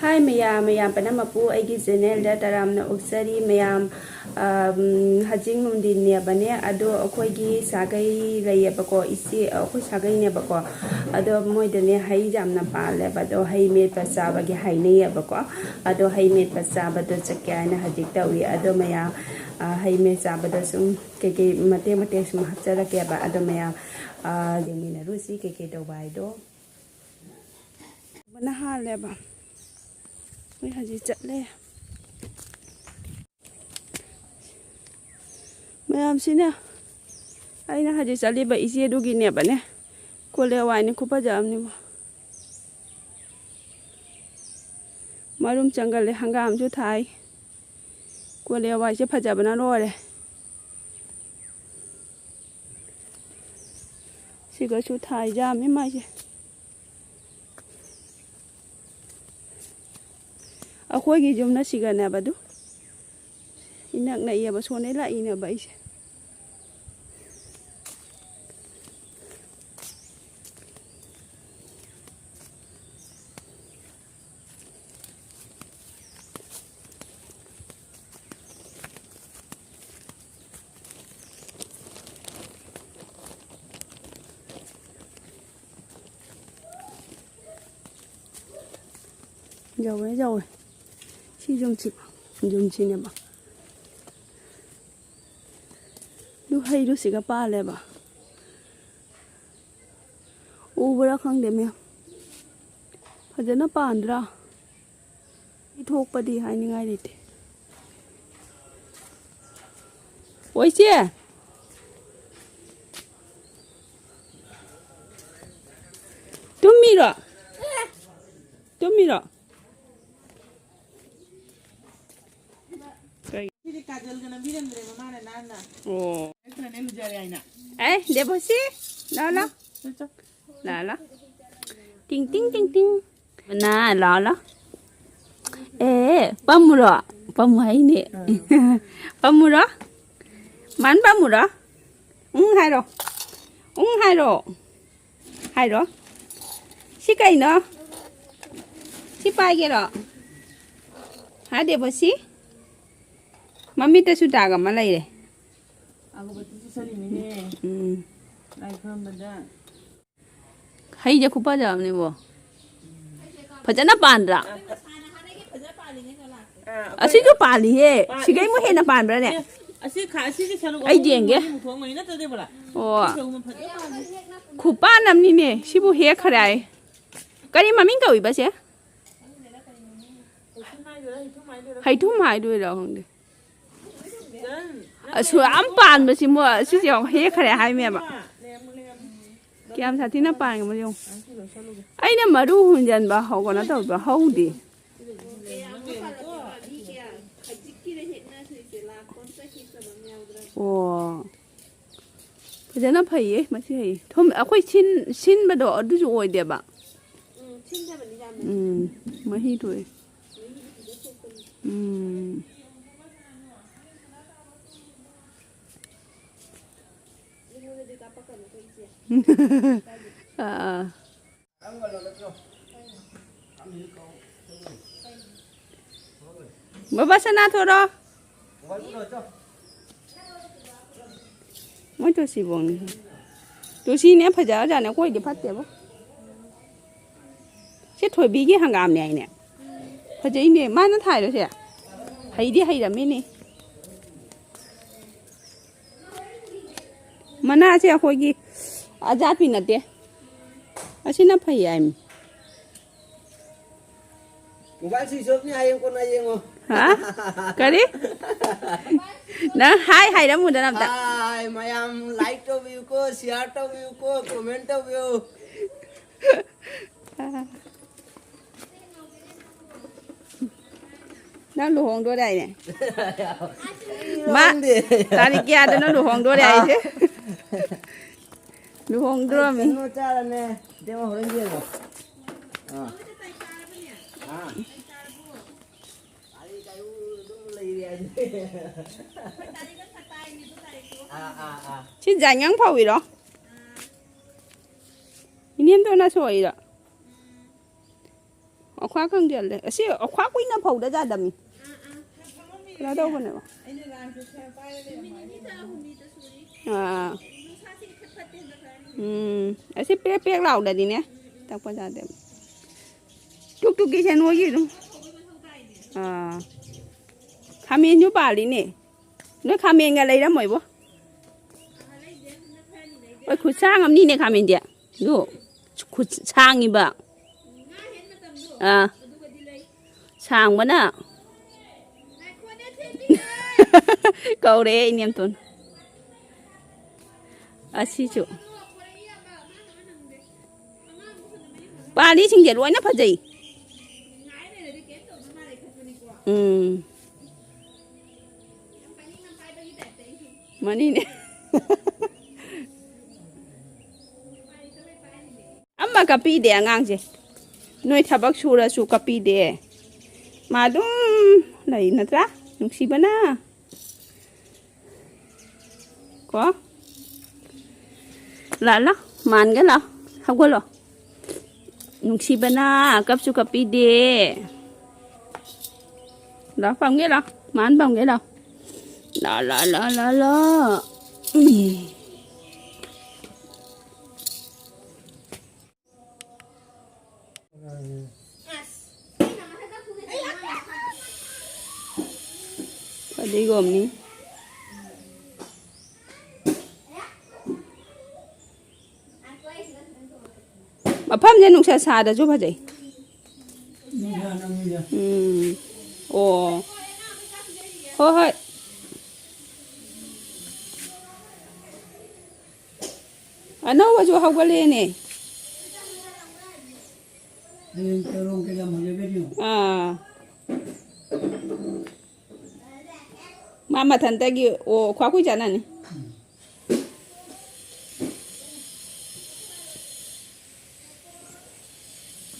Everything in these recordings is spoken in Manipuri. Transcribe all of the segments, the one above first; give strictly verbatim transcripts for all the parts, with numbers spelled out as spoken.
ꯍꯥꯏ ꯃꯌꯥꯝ, ꯃꯌꯥꯝ ꯄꯨꯝꯅꯃꯛꯄꯨ ꯑꯩꯒꯤ ꯆꯦꯅꯦꯜꯗ ꯇꯔꯥꯝꯅ ꯑꯣꯛꯆꯔꯤ꯫ ꯃꯌꯥꯝ, ꯑꯝ, ꯍꯧꯖꯤꯛ ꯅꯨꯡꯊꯤꯟꯅꯦꯕꯅꯦ, ꯑꯗꯣ ꯑꯩꯈꯣꯏꯒꯤ ꯁꯥꯒꯩ ꯂꯩꯌꯦꯕꯀꯣ, ꯏꯆꯦ, ꯑꯩꯈꯣꯏ ꯁꯥꯒꯩꯅꯦꯕꯀꯣ꯫ ꯑꯗꯣ ꯃꯣꯏꯗꯅꯦ ꯍꯩ ꯌꯥꯝꯅ ꯄꯥꯜꯂꯦꯕ, ꯑꯗꯣ ꯍꯩ ꯃꯦꯠꯄ ꯆꯥꯕꯒꯤ ꯍꯥꯏꯅꯩꯌꯦꯕꯀꯣ꯫ ꯑꯗꯣ ꯍꯩ ꯃꯦꯠꯄ ꯆꯥꯕꯗꯣ ꯆꯠꯀꯦ ꯍꯥꯏꯅ ꯍꯧꯖꯤꯛ ꯇꯧꯏ꯫ ꯑꯗꯣ ꯃꯌꯥꯝ, ꯑ, ꯍꯩ ꯃꯦꯠ ꯆꯥꯕꯗ ꯁꯨꯝ ꯀꯩꯀꯩ ꯃꯇꯦꯛ ꯃꯇꯦꯛ ꯁꯨꯝ ꯍꯥꯞꯆꯔꯛꯀꯦꯕ꯫ ꯑꯗꯣ ꯃꯌꯥꯝ, ꯑ, ꯌꯦꯡꯃꯤꯟꯅꯔꯨꯁꯤ ꯀꯩꯀꯩ ꯇꯧꯕ ꯍꯥꯏꯗꯣ꯫ ꯕꯅ ꯍꯥꯜꯂꯦꯕ꯫ ꯃꯣꯏ ꯍꯧꯖꯤꯛ ꯆꯠꯂꯦ꯫ ꯃꯌꯥꯝꯁꯤꯅ ꯑꯩꯅ ꯍꯧꯖꯤꯛ ꯆꯠꯂꯤꯕ ꯏꯆꯦꯗꯨꯒꯤꯅꯦꯕꯅꯦ꯫ ꯀꯣꯂꯤ ꯍꯋꯥꯏꯅꯤ, ꯈꯨꯐꯖ ꯑꯃꯅꯤꯕꯨ꯫ ꯃꯔꯨꯝ ꯆꯪꯒꯜꯂꯦ, ꯍꯪꯒꯥꯝꯁꯨ ꯊꯥꯏ꯫ ꯀꯣꯂꯤ ꯍꯋꯥꯏꯁꯦ ꯐꯖꯕꯅ ꯂꯣꯏꯔꯦ꯫ ꯁꯤꯒꯁꯨ ꯊꯥꯏ, ꯌꯥꯝꯃꯤ ꯃꯥꯏꯁꯦ꯫ ꯑꯩꯈꯣꯏꯒꯤ ꯌꯨꯝꯅ ꯁꯤꯒꯅꯦꯕ ꯑꯗꯨ꯫ ꯏꯅꯛ ꯅꯛꯏꯌꯦꯕ, ꯁꯣꯟꯗꯩ ꯂꯥꯛꯏꯅꯦꯕ ꯑꯩꯁꯦ꯫ ꯌꯧꯔꯦ, ꯌꯧꯔꯦ꯫ ꯁꯤ ꯌꯨꯝꯁꯤ, ꯌꯨꯝꯁꯤꯅꯦꯕ꯫ ꯑꯗꯨ ꯍꯩꯗꯨ ꯁꯤꯒ ꯄꯥꯜꯂꯦꯕ꯫ ꯎꯕ꯭ꯔꯥ ꯈꯪꯗꯦ, ꯃꯌꯥꯝ꯫ ꯐꯖꯅ ꯄꯥꯟꯗ꯭ꯔꯥ? ꯏ ꯊꯣꯛꯄꯗꯤ ꯍꯥꯏꯅꯤꯡꯉꯥꯏ ꯂꯩꯇꯦ꯫ ꯑꯣ, ꯏꯆꯦ꯫ ꯇꯨꯝꯃꯤꯔꯣ? ꯇꯨꯝꯃꯤꯔꯣ? ꯀꯩ? ꯁꯤꯗꯤ ꯀꯥꯖꯜꯒ ꯅꯝꯕꯤꯔꯝꯗ꯭ꯔꯦ ꯃꯃꯥꯅ ꯅꯥꯟꯅ꯫ ꯑꯣ꯫ ꯅꯠꯇ꯭ꯔꯅꯦ ꯂꯨꯖꯔꯦ ꯍꯥꯏꯅ꯫ ꯑꯦ, ꯗꯦꯕꯣꯁꯤ, ꯂꯥꯛꯑꯣ, ꯂꯥꯛꯑꯣ꯫ ꯆꯣ, ꯆꯣ꯫ ꯂꯥꯛꯑꯣ, ꯂꯥꯛꯑꯣ꯫ ꯇꯤꯡ, ꯇꯤꯡ, ꯇꯤꯡ, ꯇꯤꯡ꯫ ꯅꯥ, ꯂꯥꯛꯑꯣ, ꯂꯥꯛꯑꯣ꯫ ꯑꯦ, ꯄꯝꯃꯨꯔꯣ? ꯄꯝꯃꯨ ꯍꯥꯏꯅꯦ꯫ ꯑꯥ꯫ ꯄꯝꯃꯨꯔꯣ? ꯃꯥꯟ ꯄꯝꯃꯨꯔꯣ? ꯎꯝ ꯍꯥꯏꯔꯣ꯫ ꯎꯝ ꯍꯥꯏꯔꯣ꯫ ꯍꯥꯏꯔꯣ꯫ ꯁꯤ ꯀꯩꯅꯣ? ꯁꯤ ꯄꯥꯏꯒꯦꯔꯣ? ꯍꯥ, ꯗꯦꯕꯣꯁꯤ? ꯃꯃꯤꯠꯇꯁꯨ ꯗꯥꯛ ꯑꯃ ꯂꯩꯔꯦ꯫ ꯑꯒꯔꯕꯠꯇꯤꯁꯨ ꯁꯠꯂꯤꯃꯤꯅꯦ꯫ ꯎꯝ꯫ ꯂꯥꯏ ꯈꯨꯔꯨꯝꯕꯗ꯫ ꯍꯩꯁꯦ ꯈꯨꯐꯖ ꯑꯃꯅꯤꯕꯣ꯫ ꯐꯖꯅ ꯄꯥꯟꯗ꯭ꯔꯥ? ꯑꯥ, ꯑꯩꯈꯣꯏ ꯑꯁꯤꯁꯨ ꯄꯥꯜꯂꯤꯍꯦ꯫ ꯄꯥꯜꯂꯤ꯫ ꯁꯤꯒꯩꯃꯨꯛ ꯍꯦꯟꯅ ꯄꯥꯟꯕ꯭ꯔꯥꯅꯦ? ꯑꯦ, ꯑꯁꯤ ꯈꯥ-, ꯑꯁꯤꯒꯤ ꯁꯔꯨꯛ ꯑꯩ ꯑꯍꯨꯝ ꯌꯦꯡꯒꯦ꯫ ꯃꯔꯤꯃꯨꯛ ꯊꯣꯛꯑꯝꯒꯅꯤ, ꯅꯠꯇ꯭ꯔꯣ, ꯗꯦꯕꯣꯂꯥ? ꯑꯣ꯫ ꯁꯤ ꯁꯔꯨꯛ ꯑꯃ ꯐꯖꯅ ꯄꯥꯜꯂꯤ꯫ ꯈꯨꯄꯥꯟ ꯑꯃꯅꯤꯅꯦ꯫ ꯁꯤꯕꯨ ꯍꯦꯛꯈ꯭ꯔꯦ ꯍꯥꯏ꯫ ꯀꯔꯤ ꯃꯃꯤꯡ ꯀꯧꯏꯕ ꯁꯦ? ꯍꯩꯊꯨꯝ ꯍꯥꯏꯗꯣꯏꯔꯥ, ꯍꯩꯊꯨꯝ ꯍꯥꯏꯗꯣꯏꯔꯥ? ꯍꯩꯊꯨꯝ ꯍꯥꯏꯗꯣꯏꯔꯥ ꯈꯪꯗꯦ꯫ ꯅꯪ, ꯅꯪ ꯑꯁꯨ ꯌꯥꯝ ꯂꯩꯔꯝꯃꯣ꯫ ꯄꯥꯟꯕꯁꯤ ꯃꯣ-, ꯁꯤꯁꯦ ꯌꯦꯡꯉꯣ, ꯍꯦꯛꯈ꯭ꯔꯦ ꯍꯥꯏ ꯃꯌꯥꯝ꯫ ꯂꯩꯔꯝꯃꯣ, ꯂꯩꯔꯝꯃꯣ꯫ ꯀꯌꯥꯝ ꯁꯥꯊꯤꯅ ꯄꯥꯟꯒꯦ ꯌꯦꯡꯉꯣ꯫ ꯑꯩꯅ ꯃꯔꯨ ꯍꯨꯟꯖꯟꯕ ꯍꯧ-, ꯀꯩꯅꯣ ꯇꯧꯕ ꯍꯧꯗꯦ꯫ ꯑꯣ꯫ ꯐꯖꯅ ꯐꯩꯌꯦ, ꯃꯁꯤ ꯍꯩ꯫ ꯊꯨꯝ-, ꯑꯩꯈꯣꯏ ꯁꯤꯟ-, ꯁꯤꯟꯕꯗꯣ ꯑꯗꯨꯁꯨ ꯑꯣꯏꯗꯦꯕ꯫ ꯎꯝ, ꯁꯤꯟꯗꯕꯅꯤ ꯌꯥꯝꯅ꯫ ꯎꯝ, ꯃꯍꯤ ꯊꯣꯛꯑꯦ꯫ ꯃꯍꯤꯗꯤ ꯐꯖꯅ ꯊꯣꯛꯄꯅꯤ꯫ ꯎꯝ꯫ ꯃꯤꯉꯣꯟꯗꯗꯤ ꯀꯥꯞꯄꯛꯀꯅꯨꯀꯣ, ꯏꯆꯦ꯫ ꯑꯥ꯫ ꯕꯕꯥ ꯁꯅꯥ ꯊꯣꯔꯣ꯫ ꯃꯣꯏ ꯇꯨꯜꯁꯤꯕꯣꯡꯅꯤ꯫ ꯇꯨꯜꯁꯤꯅꯦ ꯐꯖꯔꯖꯥꯠꯅꯦ, ꯑꯩꯈꯣꯏꯗꯤ ꯐꯠꯇꯦꯕꯣ꯫ ꯁꯤ ꯊꯣꯏꯕꯤꯒꯤ ꯍꯪꯒꯥꯝꯅꯦ ꯍꯥꯏꯅꯦ꯫ ꯐꯖꯩꯅꯦ, ꯃꯥꯅ ꯊꯥꯏꯔꯣ ꯁꯦ? ꯍꯩꯗꯤ ꯍꯩꯔꯝꯃꯤꯅꯦ꯫ ꯃꯅꯥꯁꯦ ꯑꯩꯈꯣꯏꯒꯤ ꯑꯖꯥꯠꯄꯤ ꯅꯠꯇꯦ꯫ ꯑꯁꯤꯅ ꯐꯩ ꯍꯥꯏꯃꯤ꯫ ꯃꯣꯕꯥꯏꯜ ꯁ꯭ꯋꯤꯆ ꯑꯣꯐꯅꯤ ꯍꯌꯦꯡ ꯀꯣꯟꯅ ꯌꯦꯡꯉꯣ꯫ ꯍꯥ? ꯀꯔꯤ? ꯅꯪ ꯍꯥꯏ ꯍꯥꯏꯔꯝꯃꯨꯗꯅ ꯑꯝꯇ꯫ ꯍꯥꯏ, ꯃꯌꯥꯝ ꯂꯥꯏꯛ ꯇꯧꯕꯤꯌꯨꯀꯣ, ꯁꯤꯌꯥꯔ ꯇꯧꯕꯤꯌꯨꯀꯣ, ꯀꯣꯃꯦꯟ ꯇꯧꯕꯤꯌꯨ꯫ ꯅꯪ ꯂꯨꯍꯣꯡꯗꯣꯔꯦ ꯍꯥꯏꯅꯦ? ꯃꯥ ꯈꯪꯗꯦ꯫ ꯇꯥꯔꯤꯛ ꯀꯌꯥꯗꯅꯣ ꯂꯨꯍꯣꯡꯗꯣꯔꯦ ꯑꯥ꯫ ꯍꯥꯏꯁꯦ? ꯂꯨꯍꯣꯡꯗ꯭ꯔꯣꯃꯤ? ꯀꯩꯅꯣ ꯆꯥꯔꯅꯦ꯫ ꯏꯇꯩꯃ ꯍꯣꯔꯦꯟ ꯌꯦꯡꯉꯣ꯫ ꯑꯥ꯫ ꯑꯥ꯫ ꯑꯥ, ꯑꯥ, ꯑꯥ꯫ ꯁꯤ ꯖꯥꯏꯉꯪ ꯐꯧꯏꯔꯣ? ꯏꯅꯦꯝꯗꯣꯅ ꯁꯣꯛꯏꯔꯣ? ꯑꯣꯈꯥꯛ ꯈꯪꯗꯦ, ꯑꯁꯤ ꯑꯣꯈꯥꯛ ꯀꯨꯏꯅ ꯐꯧꯗ ꯌꯥꯗꯕꯅꯤ꯫ ꯀꯩꯅꯣ ꯇꯧꯕꯅꯦꯕ꯫ ꯑꯥ꯫ ꯎꯝ, ꯑꯁꯤ ꯄꯦꯛ ꯄꯦꯛ ꯂꯥꯎꯗꯗꯤꯅꯦ ꯇꯛꯄ ꯌꯥꯗꯦꯕ꯫ ꯇꯨꯛ ꯇꯨꯛꯀꯤꯁꯦ ꯅꯣꯏꯒꯤ ꯑꯗꯨꯝ꯫ ꯑꯥ꯫ ꯈꯥꯃꯦꯟꯁꯨ ꯄꯥꯜꯂꯤꯅꯦ꯫ ꯅꯣꯏ ꯈꯥꯃꯦꯟꯒ ꯂꯩꯔꯝꯃꯣꯏꯕꯣ꯫ ꯍꯣꯏ, ꯈꯨꯠꯁꯥꯡ ꯑꯃꯅꯤꯅꯦ ꯈꯥꯃꯦꯟꯗꯤ꯫ ꯑꯗꯨ ꯈꯨꯠ ꯁꯥꯡꯉꯤꯕ꯫ ꯑꯥ꯫ ꯁꯥꯡꯕꯅ꯫ ꯀꯧꯔꯦ ꯏꯅꯦꯝꯇꯣꯟ꯫ ꯑꯁꯤꯁꯨ꯫ ꯄꯥꯜꯂꯤꯁꯤꯡꯁꯦ ꯂꯣꯏꯅ ꯐꯖꯩ꯫ ꯎꯝ꯫ ꯃꯅꯤꯅꯦ꯫ ꯑꯃ ꯀꯞꯄꯤꯗꯦ ꯑꯉꯥꯡꯁꯦ꯫ ꯅꯣꯏ ꯊꯕꯛ ꯁꯨꯔꯁꯨ ꯀꯞꯄꯤꯗꯦ꯫ ꯃꯥ ꯑꯗꯨꯝ ꯂꯩ ꯅꯠꯇ꯭ꯔꯥ? ꯅꯨꯡꯁꯤꯕꯅ꯫ ꯀꯣ? ꯂꯥ, ꯂꯥ, ꯃꯥꯟꯒ ꯂꯥ, ꯍꯧꯒꯠꯂꯣ꯫ ꯅꯨꯡꯁꯤꯕꯅ ꯀꯞꯁꯨ ꯀꯞꯄꯤꯗꯦ꯫ ꯂꯥ, ꯄꯝꯒꯦ ꯂꯥ, ꯃꯥꯟ ꯄꯝꯒꯦ ꯂꯥ꯫ ꯂꯥ, ꯂꯥ, ꯂꯥ, ꯂꯥ, ꯂꯥ꯫ ꯎꯝ꯫ ꯐꯗꯤꯒꯣꯝꯅꯤ꯫ ꯃꯐꯝꯁꯦ ꯅꯨꯡꯁꯥ ꯁꯥꯗꯁꯨ ꯐꯖꯩ꯫ ꯎꯝ꯫ ꯑꯣ꯫ ꯍꯣꯏ, ꯍꯣꯏ꯫ ꯑꯅꯧꯕꯁꯨ ꯍꯧꯒꯠꯂꯛꯑꯦꯅꯦ꯫ ꯍꯌꯦꯡ ꯇꯔꯣꯡ ꯀꯌꯥꯝ ꯍꯧꯖꯒꯦ ꯌꯦꯡꯉꯨ꯫ ꯑꯥ꯫ ꯃꯥ ꯃꯊꯟꯇꯒꯤ, ꯑꯣ, ꯈ꯭ꯋꯥꯀꯨꯏ ꯆꯥꯅꯅꯤ꯫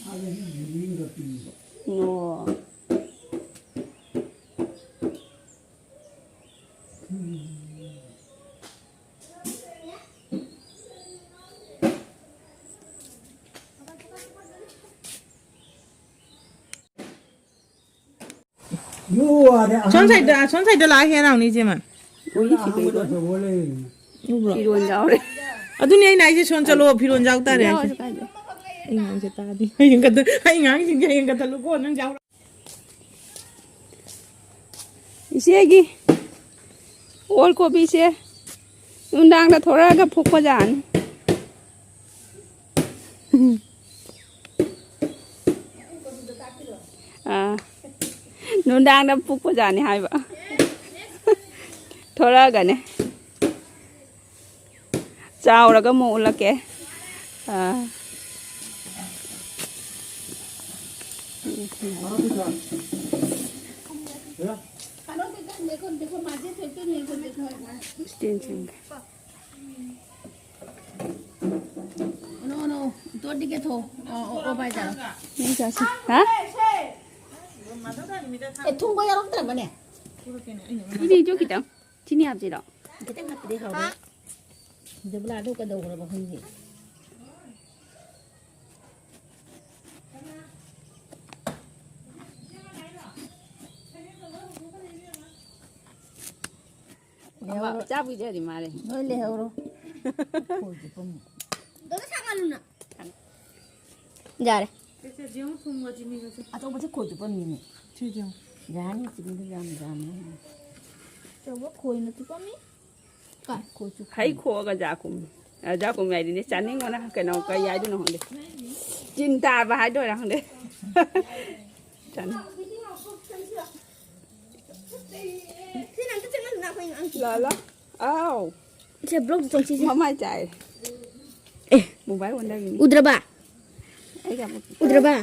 ꯑꯥꯗꯒꯤ ꯌꯨꯝꯗ ꯄꯤꯕ꯫ ꯑꯣ꯫ ꯑꯁꯣꯝ ꯁꯥꯏꯗ, ꯑꯁꯣꯝ ꯁꯥꯏꯗ ꯂꯥꯛꯑ ꯍꯦꯛ ꯂꯥꯎꯅꯤ, ꯏꯆꯦꯃ꯫ ꯎꯕ꯭ꯔꯣ? ꯐꯤꯔꯣꯟ ꯌꯥꯎꯔꯦ꯫ ꯑꯗꯨꯅꯤ ꯑꯩꯅ ꯍꯥꯏꯁꯦ, ꯁꯣꯝ ꯆꯠꯂꯣ, ꯐꯤꯔꯣꯟ ꯌꯥꯎ ꯇꯥꯔꯦ ꯍꯥꯏꯁꯦ꯫ ꯌꯥꯎꯔꯁꯨ ꯀꯥꯏꯗꯦ꯫ ꯑꯩ ꯉꯥꯡꯁꯦ ꯇꯥꯗꯤ꯫ ꯍꯌꯦꯡ ꯀꯗ-, ꯑꯩ ꯉꯥꯡꯁꯤꯡꯁꯦ ꯍꯌꯦꯡ ꯀꯗ ꯂꯨꯀꯣ ꯅꯪ ꯌꯥꯎꯔ-꯫ ꯏꯆꯦꯒꯤ ꯑꯣꯜ ꯀꯣꯕꯤꯁꯦ ꯅꯨꯡꯗꯥꯡꯗ ꯊꯣꯔꯛꯑꯒ ꯐꯨꯛꯄꯖꯥꯠꯅꯤ꯫ ꯑꯥ, ꯅꯨꯡꯗꯥꯡꯗ ꯐꯨꯛꯄꯖꯥꯠꯅꯤ ꯍꯥꯏꯕ꯫ ꯊꯣꯔꯛꯑꯒꯅꯦ꯫ ꯆꯥꯎꯔꯒ ꯑꯃꯨꯛ ꯎꯠꯂꯛꯀꯦ꯫ ꯑꯥ꯫ ꯏꯁꯇꯦꯟ ꯁꯦꯝꯒꯦ꯫ ꯅꯣ, ꯅꯣ, ꯇꯣꯠꯇꯤ ꯀꯦꯊꯣꯛꯑꯣ꯫ ꯑꯣ, ꯑꯣ, ꯑꯣ, ꯚꯥꯏ, ꯆꯥꯔꯣ꯫ ꯅꯪ ꯆꯥꯁꯤ꯫ ꯍꯥ? ꯑꯦ, ꯊꯨꯝꯕ ꯌꯥꯎꯔꯛꯇ꯭ꯔꯕꯅꯦ? ꯆꯤꯅꯤꯁꯨ ꯈꯤꯇꯪ꯫ ꯆꯤꯅꯤ ꯍꯥꯞꯁꯤꯔꯣ? ꯈꯤꯇꯪ ꯍꯥꯞꯄꯗꯤ ꯍꯥꯎꯔꯣꯏ꯫ ꯗꯦꯕꯂꯥꯗꯣ ꯀꯩꯗꯧꯈ꯭ꯔꯕ ꯈꯪꯗꯦ꯫ ꯑꯃ ꯆꯥꯛ ꯄꯤꯖꯔꯤ ꯃꯥꯜꯂꯦ꯫ ꯅꯣꯏ ꯂꯩꯍꯧꯔꯣ꯫ ꯈꯣꯏ ꯆꯨꯞꯄꯝꯃꯣ꯫ ꯌꯥꯔꯦ꯫ ꯁꯦ, ꯁꯦ, ꯌꯦꯡꯉꯨ, ꯊꯨꯝꯒ ꯆꯤꯅꯤꯒꯁꯦ꯫ ꯑꯆꯧꯕꯁꯦ ꯈꯣꯏ ꯆꯨꯞꯄꯝꯃꯤꯅꯦ꯫ ꯁꯤ ꯌꯦꯡꯉꯨ꯫ ꯌꯥꯅꯤ, ꯆꯤꯅꯤꯗꯨ ꯌꯥꯝ ꯌꯥꯝꯃꯦ꯫ ꯑꯆꯧꯕ ꯈꯣꯏꯅ ꯆꯨꯞꯄꯝꯃꯤ꯫ ꯀꯥꯏ? ꯈꯣꯏ ꯆꯨꯞꯄꯝꯃꯤ꯫ ꯍꯩ ꯈꯣꯛꯑꯒ ꯖꯥꯀꯨꯝ꯫ ꯑ, ꯖꯥꯀꯨꯝ ꯌꯥꯏꯗꯤꯅꯦ, ꯆꯥꯅꯤꯡꯕꯅ ꯀꯩꯅꯣ ꯀꯩ ꯌꯥꯏꯗꯣꯏꯅꯣ ꯈꯪꯗꯦ꯫ ꯆꯤꯟ ꯇꯥꯕ ꯍꯥꯏꯗꯣꯏꯔꯥ ꯈꯪꯗꯦ꯫ ꯆꯥꯅꯤꯡ-꯫ ꯁꯤ ꯅꯪ ꯆꯠꯁꯤꯟꯅꯗꯅ ꯑꯩꯈꯣꯏ ꯑꯉꯥꯡꯁꯤ꯫ ꯂꯥ, ꯂꯥ꯫ ꯑꯥꯎ꯫ ꯁꯦ, block ꯇꯧꯁꯤꯁꯦ꯫ ꯃꯃꯥꯏ ꯆꯥꯏ꯫ ꯑꯦ꯫ ꯃꯣꯕꯥꯏꯜ ꯑꯣꯟꯗꯕꯤꯅꯤ꯫ ꯎꯗ꯭ꯔꯕ? ꯑꯩ ꯌꯥꯝ ꯎꯗ꯭ꯔꯕ?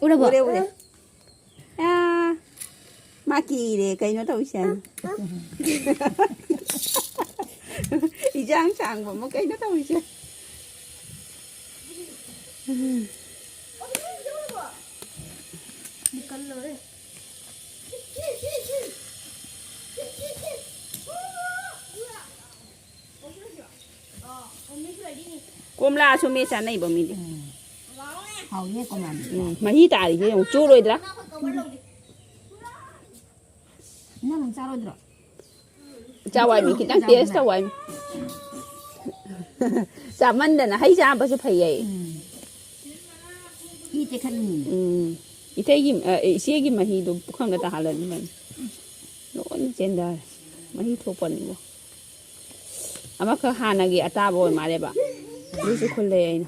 ꯎꯔꯕꯣ? ꯎꯔꯦ, ꯎꯔꯦ꯫ ꯑꯥ, ꯃꯥ ꯀꯤꯔꯦ꯫ ꯀꯩꯅꯣ ꯇꯧꯔꯤꯁꯦ? ꯏꯆꯥꯡ ꯆꯥꯡꯕ ꯑꯃ ꯀꯩꯅꯣ ꯇꯧꯔꯤꯁꯦ? ꯀꯜꯂꯣꯔꯦ꯫ ꯀꯣꯝꯂꯥꯁꯨ ꯃꯦꯠ ꯆꯥꯅꯩꯕ ꯃꯤꯗꯤ꯫ ꯎꯝ꯫ ꯍꯥꯎꯅꯦ ꯀꯣꯝꯂꯥꯗꯤ꯫ ꯎꯝ, ꯃꯍꯤ ꯇꯥꯔꯤꯁꯦ ꯌꯦꯡꯉꯨ, ꯆꯨꯔꯣꯏꯗ꯭ꯔꯥ? ꯅꯪ ꯆꯥꯔꯣꯏꯗ꯭ꯔꯣ? ꯆꯥꯎ ꯍꯥꯏꯃꯤ, ꯈꯤꯇꯪ ꯇꯦꯁ ꯇꯧ ꯍꯥꯏꯃꯤ꯫ ꯆꯥꯃꯟꯗꯅ ꯍꯩ ꯆꯥꯕꯁꯨ ꯐꯩꯌꯦ꯫ ꯎꯝ꯫ ꯏ ꯇꯦꯛꯈꯠꯂꯤꯅꯤ꯫ ꯎꯝ꯫ ꯏꯇꯩꯒꯤ, ꯑ, ꯏꯆꯦꯒꯤ ꯃꯍꯤꯗꯣ ꯄꯨꯈꯝꯗ ꯇꯥꯍꯜꯂꯅꯤ ꯃꯥꯅꯤ꯫ ꯂꯣꯏꯅ ꯆꯦꯟꯊꯔꯦ꯫ ꯃꯍꯤ ꯊꯣꯛꯄꯅꯤꯕꯣ꯫ ꯑꯃꯈꯛ ꯍꯥꯟꯅꯒꯤ ꯑꯇꯥꯕ ꯑꯣꯏ ꯃꯥꯜꯂꯦꯕ꯫ ꯑꯗꯨꯁꯨ ꯈꯨꯜꯂꯦ ꯑꯩꯅ꯫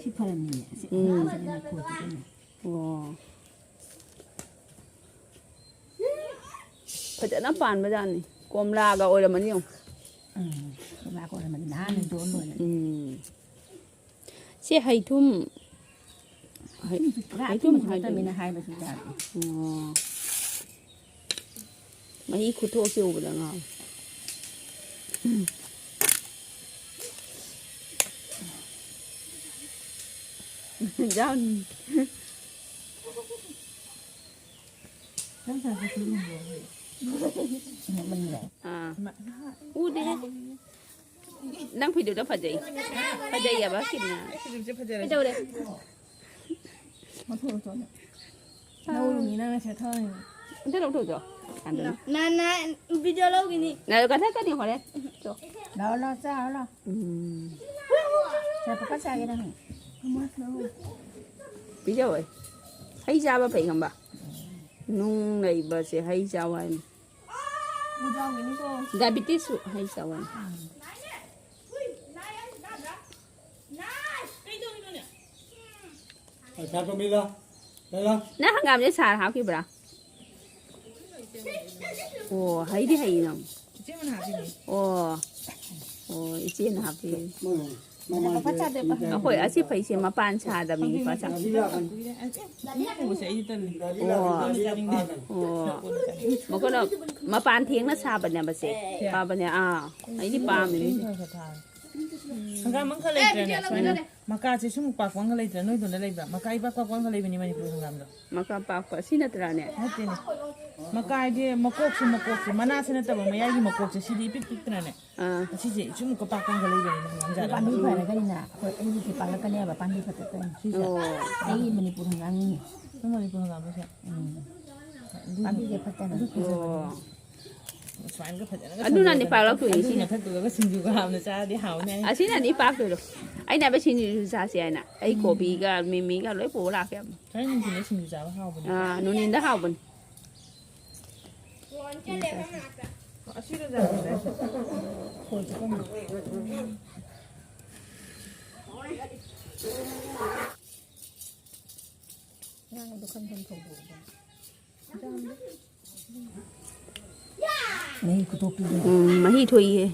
ꯁꯤ ꯐꯔꯝꯃꯤꯅꯦ꯫ ꯑꯁꯤ ꯎꯝ꯫ ꯐꯖꯅ ꯈꯣꯠꯈꯤꯗꯣꯏꯅꯦ꯫ ꯑꯣ꯫ ꯐꯖꯅ ꯄꯥꯟꯕꯖꯥꯠꯅꯤ꯫ ꯀꯣꯝꯂꯥꯒ ꯑꯣꯏꯔꯝꯃꯅꯤ ꯌꯦꯡꯉꯨ꯫ ꯎꯝ, ꯀꯣꯝꯂꯥꯒ ꯑꯣꯏꯔꯝꯃꯅꯤ꯫ ꯅꯍꯥꯟ ꯍꯦꯟꯗꯣꯛꯑꯝ ꯂꯣꯏꯔꯦ꯫ ꯎꯝ꯫ ꯁꯤ ꯍꯩꯊꯨꯝ, ꯍꯩ-, ꯍꯩꯊꯨꯝꯁꯨ ꯄꯨꯔꯥ ꯍꯩꯊꯨꯝ ꯑꯊꯨꯝꯕꯁꯨ ꯍꯥꯏꯗꯣꯏꯅꯤ꯫ ꯅꯠꯇꯕꯅꯤꯅ ꯍꯥꯏꯕꯁꯨ ꯌꯥꯗꯦ꯫ ꯑꯣ꯫ ꯃꯍꯤ ꯈꯨꯊꯣꯛꯁꯦ ꯎꯕꯗ ꯉꯥꯎꯔꯦ꯫ ꯎꯝ꯫ ꯌꯥꯎꯅꯤ꯫ ꯅꯪ ꯁꯥꯏ ꯀꯩꯁꯨ ꯂꯨꯝꯕ꯭ꯔꯣ? ꯑꯥ꯫ ꯎꯗꯦꯍꯦ꯫ ꯅꯪ ꯐꯤꯗꯨꯗ ꯐꯖꯩ꯫ ꯐꯖꯩꯌꯦꯕ ꯁꯤꯝꯅ꯫ ꯐꯤꯗꯨꯁꯦ ꯐꯖꯔꯦ꯫ ꯀꯩꯗꯧꯔꯦ? ꯂꯧꯔꯨꯅꯤ ꯅꯪꯅ ꯁꯦꯠꯊꯔꯅꯤ꯫ ꯑꯝꯇ ꯂꯧꯊꯣꯛꯆꯣ꯫ ꯅꯥꯅꯥ, ꯚꯤꯗꯤꯑꯣ ꯂꯧꯈꯤꯅꯤ꯫ ꯅꯥ, ꯀꯛꯊꯠꯀꯅꯤ ꯍꯣꯔꯦꯟ꯫ ꯆꯣ꯫ ꯂꯥꯛꯑꯣ, ꯂꯥꯛꯑꯣ, ꯆꯥꯔꯣ, ꯂꯥꯛꯑꯣ꯫ ꯎꯝ꯫ ꯁꯦ, ꯄꯀꯥ ꯆꯥꯒꯦ ꯅꯪ꯫ ꯄꯤꯖꯧ ꯑꯩ꯫ ꯍꯩ ꯆꯥꯕ ꯐꯩ ꯈꯪꯕ꯫ ꯅꯨꯡ ꯂꯩꯕꯁꯦ ꯍꯩ ꯆꯥꯎ ꯍꯥꯏꯅꯤ꯫ ꯗꯥꯏꯕꯤꯇꯤꯁꯁꯨ ꯍꯩ ꯆꯥꯎ ꯍꯥꯏꯅꯤ꯫ ꯄꯩꯁꯥ ꯇꯣꯝꯕꯤꯗ꯫ ꯂꯩꯔꯣ꯫ ꯅꯪ ꯍꯪꯒꯥꯝꯁꯦ ꯁꯥꯔ ꯍꯥꯞꯈꯤꯕ꯭ꯔꯥ? ꯑꯣ, ꯍꯩꯗꯤ ꯍꯩꯌꯦ ꯅꯪ꯫ ꯏꯆꯦ ꯃꯅꯥ ꯍꯥꯞꯄꯤꯅꯦ꯫ ꯑꯣ꯫ ꯑꯣ, ꯏꯆꯦꯅ ꯍꯥꯞꯄꯤ꯫ ꯃꯣꯏ ꯃꯃꯥꯡꯁꯦ ꯐꯠ ꯆꯥꯗꯦꯕ꯫ ꯑꯩꯈꯣꯏ ꯑꯁꯤ ꯐꯩꯁꯦ ꯃꯄꯥꯟ ꯁꯥꯗꯕꯅꯤ, ꯏꯄꯥ ꯁꯥ-, ꯀꯨꯏꯔꯦ꯫ ꯑꯁ, ꯑꯦ, ꯃꯤ ꯎꯕꯁꯦ ꯑꯩꯗꯤ ꯇꯜꯂꯤ꯫ ꯑꯣ꯫ ꯀꯣꯟꯅ ꯆꯥꯅꯤꯡꯗꯦ꯫ ꯑꯣ꯫ ꯃꯈꯣꯏꯅ ꯃꯄꯥꯟ ꯊꯦꯡꯅ ꯁꯥꯕꯅꯦꯕ ꯁꯦ꯫ ꯐꯕꯅꯦ, ꯑꯥ꯫ ꯑꯩꯗꯤ ꯄꯥꯝꯃꯤꯅꯦ꯫ ꯈꯔ ꯈꯔ ꯊꯥꯔꯦ꯫ ꯍꯪꯒꯥꯝ ꯑꯃꯈꯛ ꯂꯩꯇ꯭ꯔꯅꯦ? ꯁꯨꯃꯥꯏꯅ ꯃꯀꯥꯁꯦ ꯁꯨꯝ ꯄꯥꯛꯄ ꯑꯃꯒ ꯂꯩꯇ꯭ꯔꯥ? ꯅꯣꯏꯗꯣꯝꯗ ꯂꯩꯕ꯭ꯔꯥ? ꯃꯀꯥ ꯏꯄꯥꯛ ꯄꯥꯛꯄ ꯑꯃꯒ ꯂꯩꯕꯅꯤ ꯃꯅꯤꯄꯨꯔ ꯍꯪꯒꯥꯝꯗꯣ꯫ ꯃꯀꯥ ꯄꯥꯛꯄ ꯁꯤ ꯅꯠꯇ꯭ꯔꯥꯅꯦ? ꯅꯠꯇꯦꯅꯦ꯫ ꯃꯀꯥ ꯍꯥꯏꯗꯤ ꯃꯀꯣꯛꯁꯦ, ꯃꯀꯣꯛꯁꯦ, ꯃꯅꯥꯁꯦ ꯅꯠꯇꯕ, ꯃꯌꯥꯏꯒꯤ ꯃꯀꯣꯛꯁꯦ, ꯁꯤꯗꯤ ꯏꯄꯤꯛ ꯄꯤꯛꯇ꯭ꯔꯥꯅꯦ? ꯑꯥ꯫ ꯑꯁꯤꯁꯦ ꯁꯨꯝ ꯄꯥꯛꯄ ꯑꯃꯒ ꯂꯩꯕꯅꯤ ꯍꯪꯒꯥꯝ ꯖꯥꯠ ꯑꯃ꯫ ꯄꯥꯝꯕꯤ ꯐꯔꯒꯅꯤꯅ ꯑꯩꯈꯣꯏ ꯑꯩꯒꯤꯁꯦ ꯄꯥꯛꯂꯛꯀꯅꯦꯕ, ꯄꯥꯝꯕꯤ ꯐꯠꯇꯕꯅꯤ꯫ ꯁꯤꯁꯦ? ꯑꯣ꯫ ꯑꯩꯒꯤ ꯃꯅꯤꯄꯨꯔ ꯍꯪꯒꯥꯝꯅꯤꯅꯦ꯫ ꯅꯪ ꯃꯅꯤꯄꯨꯔ ꯍꯪꯒꯥꯝꯗꯣ ꯁꯦ? ꯎꯝ꯫ ꯄꯥꯝꯕꯤꯁꯦ ꯐꯠꯇꯅ꯫ ꯑꯣ꯫ ꯁꯨꯃꯥꯏꯅꯒ ꯐꯖꯅꯒ ꯑꯗꯨꯅꯅꯦ ꯁꯣꯏꯗꯅ ꯄꯥꯛꯂꯛꯇꯣꯏꯅꯦ, ꯑꯗꯨ ꯁꯤꯅ꯫ ꯃꯊꯛꯇꯨꯗꯒ ꯁꯤꯡꯖꯨꯒ ꯍꯥꯞꯅ ꯆꯥꯔꯗꯤ ꯍꯥꯎꯅꯤ ꯍꯥꯏꯅ꯫ ꯑꯁꯤꯅꯅꯤ ꯄꯥꯛꯇꯣꯏꯗꯣ꯫ ꯑꯩꯅ ꯍꯥꯏꯕ ꯁꯤꯡꯖꯨ ꯆꯥꯁꯦ ꯍꯥꯏꯅ꯫ ꯑꯩ ꯎꯝ꯫ ꯀꯣꯕꯤꯒ ꯃꯤꯃꯤꯒ ꯂꯣꯏ ꯄꯨꯔ ꯂꯥꯛꯀꯦ ꯍꯥꯏꯕꯅꯤ꯫ ꯍꯣꯔꯦꯟ ꯅꯨꯡꯊꯤꯜꯗ ꯁꯤꯡꯖꯨ ꯆꯥꯕ ꯍꯥꯎꯕꯅꯦ꯫ ꯑꯥ, ꯅꯨꯡꯊꯤꯜꯗ ꯍꯥꯎꯕꯅꯤ꯫ ꯑꯁꯤꯗ ꯆꯥꯁꯦ꯫ ꯉꯥꯗꯣ ꯈꯟ ꯈꯟ ꯊꯣꯡꯗꯣꯛꯑꯣ꯫ ꯃꯍꯤ ꯈꯨꯊꯣꯛꯇꯨꯗ꯫ ꯎꯝ, ꯃꯍꯤ ꯊꯣꯛꯏꯍꯦ꯫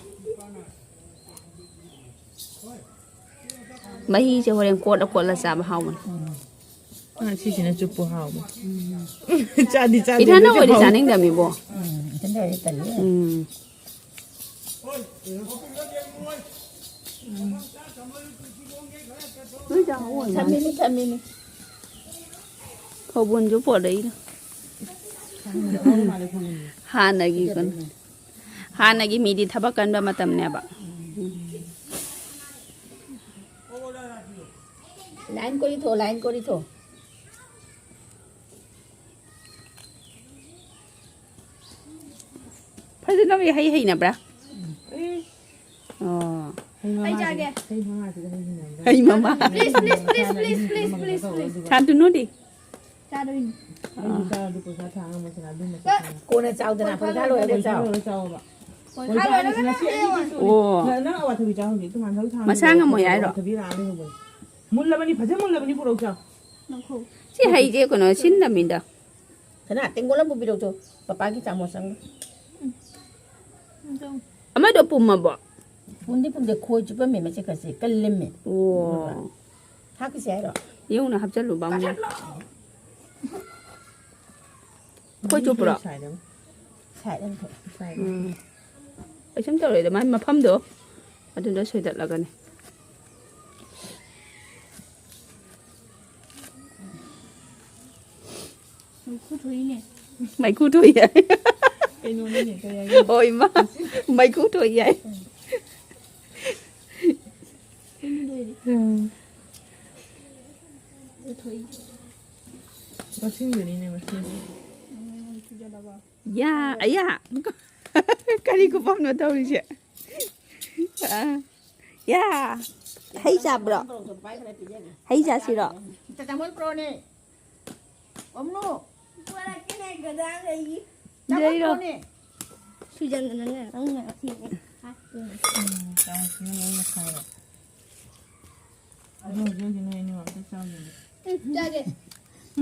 ꯃꯍꯤꯁꯦ ꯍꯣꯔꯦꯟ ꯀꯣꯠꯂ ꯀꯣꯠꯂ ꯆꯥꯕ ꯍꯥꯎꯕꯅꯦ꯫ ꯎꯝ꯫ ꯑ, ꯁꯤꯁꯤꯅ ꯆꯨꯞꯄꯨ ꯍꯥꯎꯕ꯫ ꯆꯥꯗꯤ ꯆꯥꯗꯦ, ꯏꯊꯟꯗ ꯑꯗꯨꯁꯨ ꯑꯣꯏꯗꯤ ꯍꯥꯎ-, ꯆꯥꯅꯤꯡꯗꯕꯅꯤꯕꯣ꯫ ꯎꯝ, ꯏꯊꯟꯗ ꯑꯣꯏꯗꯤ ꯇꯜꯂꯤ꯫ ꯎꯝ꯫ ꯂꯣꯏ ꯆꯥꯍꯧꯕ ꯃꯥꯜꯂꯦ꯫ ꯊꯝꯃꯤꯅꯤ, ꯊꯝꯃꯤꯅꯤ꯫ ꯐꯧꯕꯨꯟꯁꯨ ꯄꯣꯔꯛꯏꯅ꯫ ꯍꯥꯟꯅꯒꯤ ꯀꯩꯅꯣ, ꯍꯥꯟꯅꯒꯤ ꯃꯤꯗꯤ ꯊꯕꯛ ꯀꯟꯕ ꯃꯇꯝꯅꯦꯕ꯫ line ꯀꯣꯔꯤꯊꯣ, line ꯀꯣꯔꯤꯊꯣ꯫ ꯐꯖꯅ ꯍꯩ ꯍꯩꯅꯕ꯭ꯔꯥ? ꯎꯝ꯫ ꯑꯣ꯫ ꯍꯩ ꯃꯃꯥꯁꯤꯗ, ꯑꯩ ꯆꯥꯒꯦ꯫ ꯍꯩ ꯃꯃꯥꯁꯤꯗ ꯍꯩ ꯍꯩꯅꯕ꯭ꯔꯥ? ꯍꯩ ꯃꯃꯥ꯫ Please, please, please, please, please, please, please꯫ ꯁꯥꯟꯇꯅꯨꯗꯤ? ꯆꯥꯗꯣꯏꯅꯤ꯫ ꯑꯩꯁꯨ ꯆꯥꯔꯗꯤ ꯄꯩꯁꯥ ꯊꯥꯡ ꯑꯃ ꯁꯤꯅ ꯑꯗꯨ ꯃꯁꯛ ꯈꯪꯉꯦ꯫ ꯀꯣꯟꯅ ꯆꯥꯎꯗꯅ, ꯄꯩꯁꯥ ꯂꯣꯏꯔꯒ ꯆꯥꯎ꯫ ꯂꯣꯏꯔꯒ ꯆꯥꯎꯑꯣꯕ꯫ ꯄꯣꯟꯊꯥ ꯂꯣꯏꯔꯒ ꯉꯁꯤ ꯑꯩꯒꯤ ꯄꯤꯔꯛꯑꯣ꯫ ꯄꯤꯁꯨ ꯑꯣ꯫ ꯅꯪ, ꯅꯪ ꯑꯋꯥꯊꯕꯤ ꯆꯥꯎ ꯍꯧꯖꯤꯛ꯫ ꯃꯁꯥ ꯉꯝꯃꯣꯏ ꯍꯥꯏꯔꯣ? ꯑꯋꯥꯊꯕꯤ ꯂꯥꯛꯑ ꯂꯩꯍꯧꯕꯅꯤ꯫ ꯃꯨꯜꯂꯕꯅꯤ, ꯐꯖꯅ ꯃꯨꯜꯂꯕꯅꯤ, ꯄꯨꯔꯛꯎ ꯆꯥꯎ꯫ ꯁꯤ ꯍꯩꯁꯦ ꯀꯩꯅꯣ ꯁꯤꯟꯗꯃꯤꯗ꯫ ꯁꯅꯥ, ꯇꯦꯡꯀꯣꯠ ꯑꯃ ꯄꯨꯕꯤꯔꯛꯎ ꯆꯣ꯫ ꯄꯄꯥꯒꯤ ꯆꯥꯃꯁ ꯑꯃ꯫ ꯑꯃꯗꯣ ꯄꯨꯝꯃꯕꯣ? ꯄꯨꯝꯗꯤ ꯄꯨꯝꯗꯦ, ꯈꯣꯏ ꯆꯨꯞꯄꯝꯃꯦ ꯃꯆꯦꯠ ꯈꯔꯁꯦ, ꯀꯜꯂꯝꯃꯦ꯫ ꯑꯣ꯫ ꯍꯥꯞꯈꯤꯁꯦ ꯍꯥꯏꯔꯣ? ꯌꯦꯡꯉꯨꯅ ꯍꯥꯞꯆꯜꯂꯨ, ꯕꯥꯃꯣꯟ꯫ ꯈꯣꯏ ꯆꯨꯞꯄ꯭ꯔꯣ? Side ꯑꯃ ꯊꯣꯛꯑꯦ꯫ ꯎꯝ꯫ ꯀꯩꯁꯨꯝ ꯇꯧꯔꯣꯏꯗ, ꯃꯥꯏ ꯃꯐꯝꯗꯣ ꯑꯗꯨꯗ ꯁꯣꯏꯗꯠꯂꯒꯅꯦ꯫ ꯃꯩꯈꯨ ꯊꯣꯛꯏꯅꯦ꯫ ꯃꯩꯈꯨ ꯊꯣꯛꯏ ꯍꯥꯏ꯫ ꯀꯩꯅꯣꯅꯤꯅꯦ, ꯀꯩ ꯍꯥꯏꯒꯦ? ꯍꯣꯏ, ꯏꯃꯥ, ꯃꯩꯈꯨ ꯊꯣꯛꯏ ꯍꯥꯏ꯫ ꯎꯝ꯫ ꯃꯁꯤꯡꯗꯨꯅꯤꯅꯦ, ꯃꯁꯤꯡ꯫ ꯌꯥ, ꯑꯌꯥ꯫ ꯀꯔꯤ ꯈꯨꯐꯝꯅꯣ ꯇꯧꯔꯤꯁꯦ? ꯑ, ꯌꯥ꯫ ꯍꯩ ꯆꯥꯕ꯭ꯔꯣ? ꯍꯩ ꯆꯥꯁꯤꯔꯣ? ꯆꯥꯃꯣꯜ ꯄ꯭ꯔꯣꯅꯦ꯫ ꯑꯣꯝꯅꯨ꯫ ꯄꯨꯔꯛꯀꯦꯅꯦ, ꯒꯗꯥ ꯂꯩ꯫ ꯂꯩꯔꯣ꯫ ꯆꯥꯃꯣꯜ ꯄ꯭ꯔꯣꯅꯦ꯫ ꯁꯨꯖꯟꯗꯅꯅꯦ, ꯅꯪꯅ ꯑꯊꯦꯡꯕ ꯍꯥꯞꯇꯣꯏꯅꯦ꯫ ꯎꯝ, ꯆꯥꯁꯤꯅ ꯂꯣꯏꯅ ꯈꯥꯏꯔꯦ꯫ ꯑꯗꯨ ꯍꯧꯖꯤꯛ ꯍꯧꯖꯤꯛ ꯅꯣꯏ ꯑꯅꯤꯃꯛ ꯑꯝꯇ ꯆꯥꯎ ꯌꯦꯡꯒꯦ꯫ ꯎꯝ, ꯆꯥꯒꯦ꯫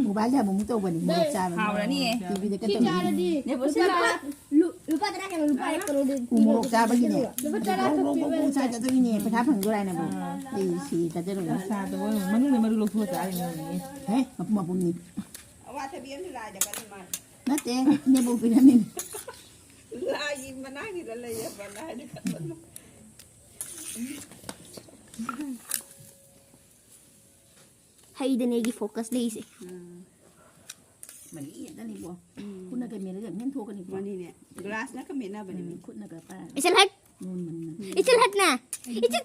ꯃꯣꯕꯥꯏꯜꯗ ꯑꯃꯨꯛ ꯇꯧꯕꯅꯤ, ꯃꯣꯔꯣꯛ ꯆꯥꯕꯅꯤ꯫ ꯍꯥꯎꯔꯅꯤꯌꯦ꯫ ꯇꯤꯚꯤꯗ ꯁꯤ ꯀꯠꯇꯧꯅꯤ꯫ ꯆꯥꯔꯗꯤ ꯅꯦꯕꯨ ꯂꯨꯄꯥ ꯁꯤꯜꯂꯛꯑꯣ꯫ ꯇꯔꯥ, ꯂꯨ-, ꯂꯨꯄꯥ ꯇꯔꯥ ꯀꯩꯅꯣ, ꯂꯨꯄꯥ ꯀꯩꯅꯣꯗꯤ ꯎ ꯃꯣꯔꯣꯛ ꯆꯥꯕꯒꯤꯅꯦ꯫ ꯂꯨꯄꯥ ꯇꯔꯥ ꯒ꯭ꯔꯣ ꯒ꯭ꯔꯣ ꯈꯛ ꯒ꯭ꯔꯣ ꯒ꯭ꯔꯣ ꯄꯤꯕ ꯆꯥ ꯆꯠꯇꯣꯏꯅꯦ, ꯄꯩꯁꯥ ꯐꯪꯗꯣꯏꯔꯥꯅꯦꯕꯣ꯫ ꯑꯥ꯫ ꯑꯩ ꯁꯤ ꯆꯠꯆꯔꯨꯔꯦ꯫ ꯆꯥꯗꯕ ꯑꯣꯏꯔꯝꯒꯅꯤ꯫ ꯃꯅꯨꯡꯗ ꯃꯔꯨ ꯂꯧꯊꯣꯛꯑ ꯆꯥꯔꯤꯅꯦ꯫ ꯍꯦ, ꯃꯄꯨꯝ ꯃꯄꯨꯝꯅꯤ꯫ ꯑꯋꯥꯊꯕꯤ ꯑꯃꯁꯨ ꯂꯥꯏꯗ ꯀꯠꯂꯤ ꯃꯥꯜꯂꯦ꯫ ꯅꯠꯇꯦ, ꯏꯅꯦꯕꯣꯛ ꯄꯤꯔꯝꯃꯤꯅꯦ꯫ ꯂꯥꯏꯒꯤ ꯃꯅꯥꯛꯁꯤꯗ ꯂꯩꯌꯦꯕ, ꯂꯥꯏꯗ ꯀꯠꯄꯗꯣ꯫ ꯍꯩꯗꯅꯦ ꯑꯩꯒꯤ focus ꯂꯩꯁꯦ꯫ ꯎꯝ꯫ ꯃꯍꯤ ꯉꯥꯛꯇꯅꯤꯀꯣ꯫ ꯎꯝ꯫ ꯈꯨꯠꯅꯒ ꯃꯦꯠꯂꯒ ꯃꯦꯟ ꯊꯣꯛꯀꯅꯤꯀꯣ꯫ ꯃꯅꯤꯅꯦ꯫ ꯒ꯭ꯂꯥꯁꯅ ꯈꯃꯦꯠꯅꯕꯅꯦ ꯃꯤ꯫ ꯎꯝ, ꯈꯨꯠꯅꯒ ꯄꯥꯏꯔꯒ꯫ ꯏꯆꯜ ꯍꯠ! ꯅꯣꯟꯕꯅꯤꯅ꯫ ꯏꯆꯜ ꯍꯠꯅꯦ! ꯏꯆꯜ!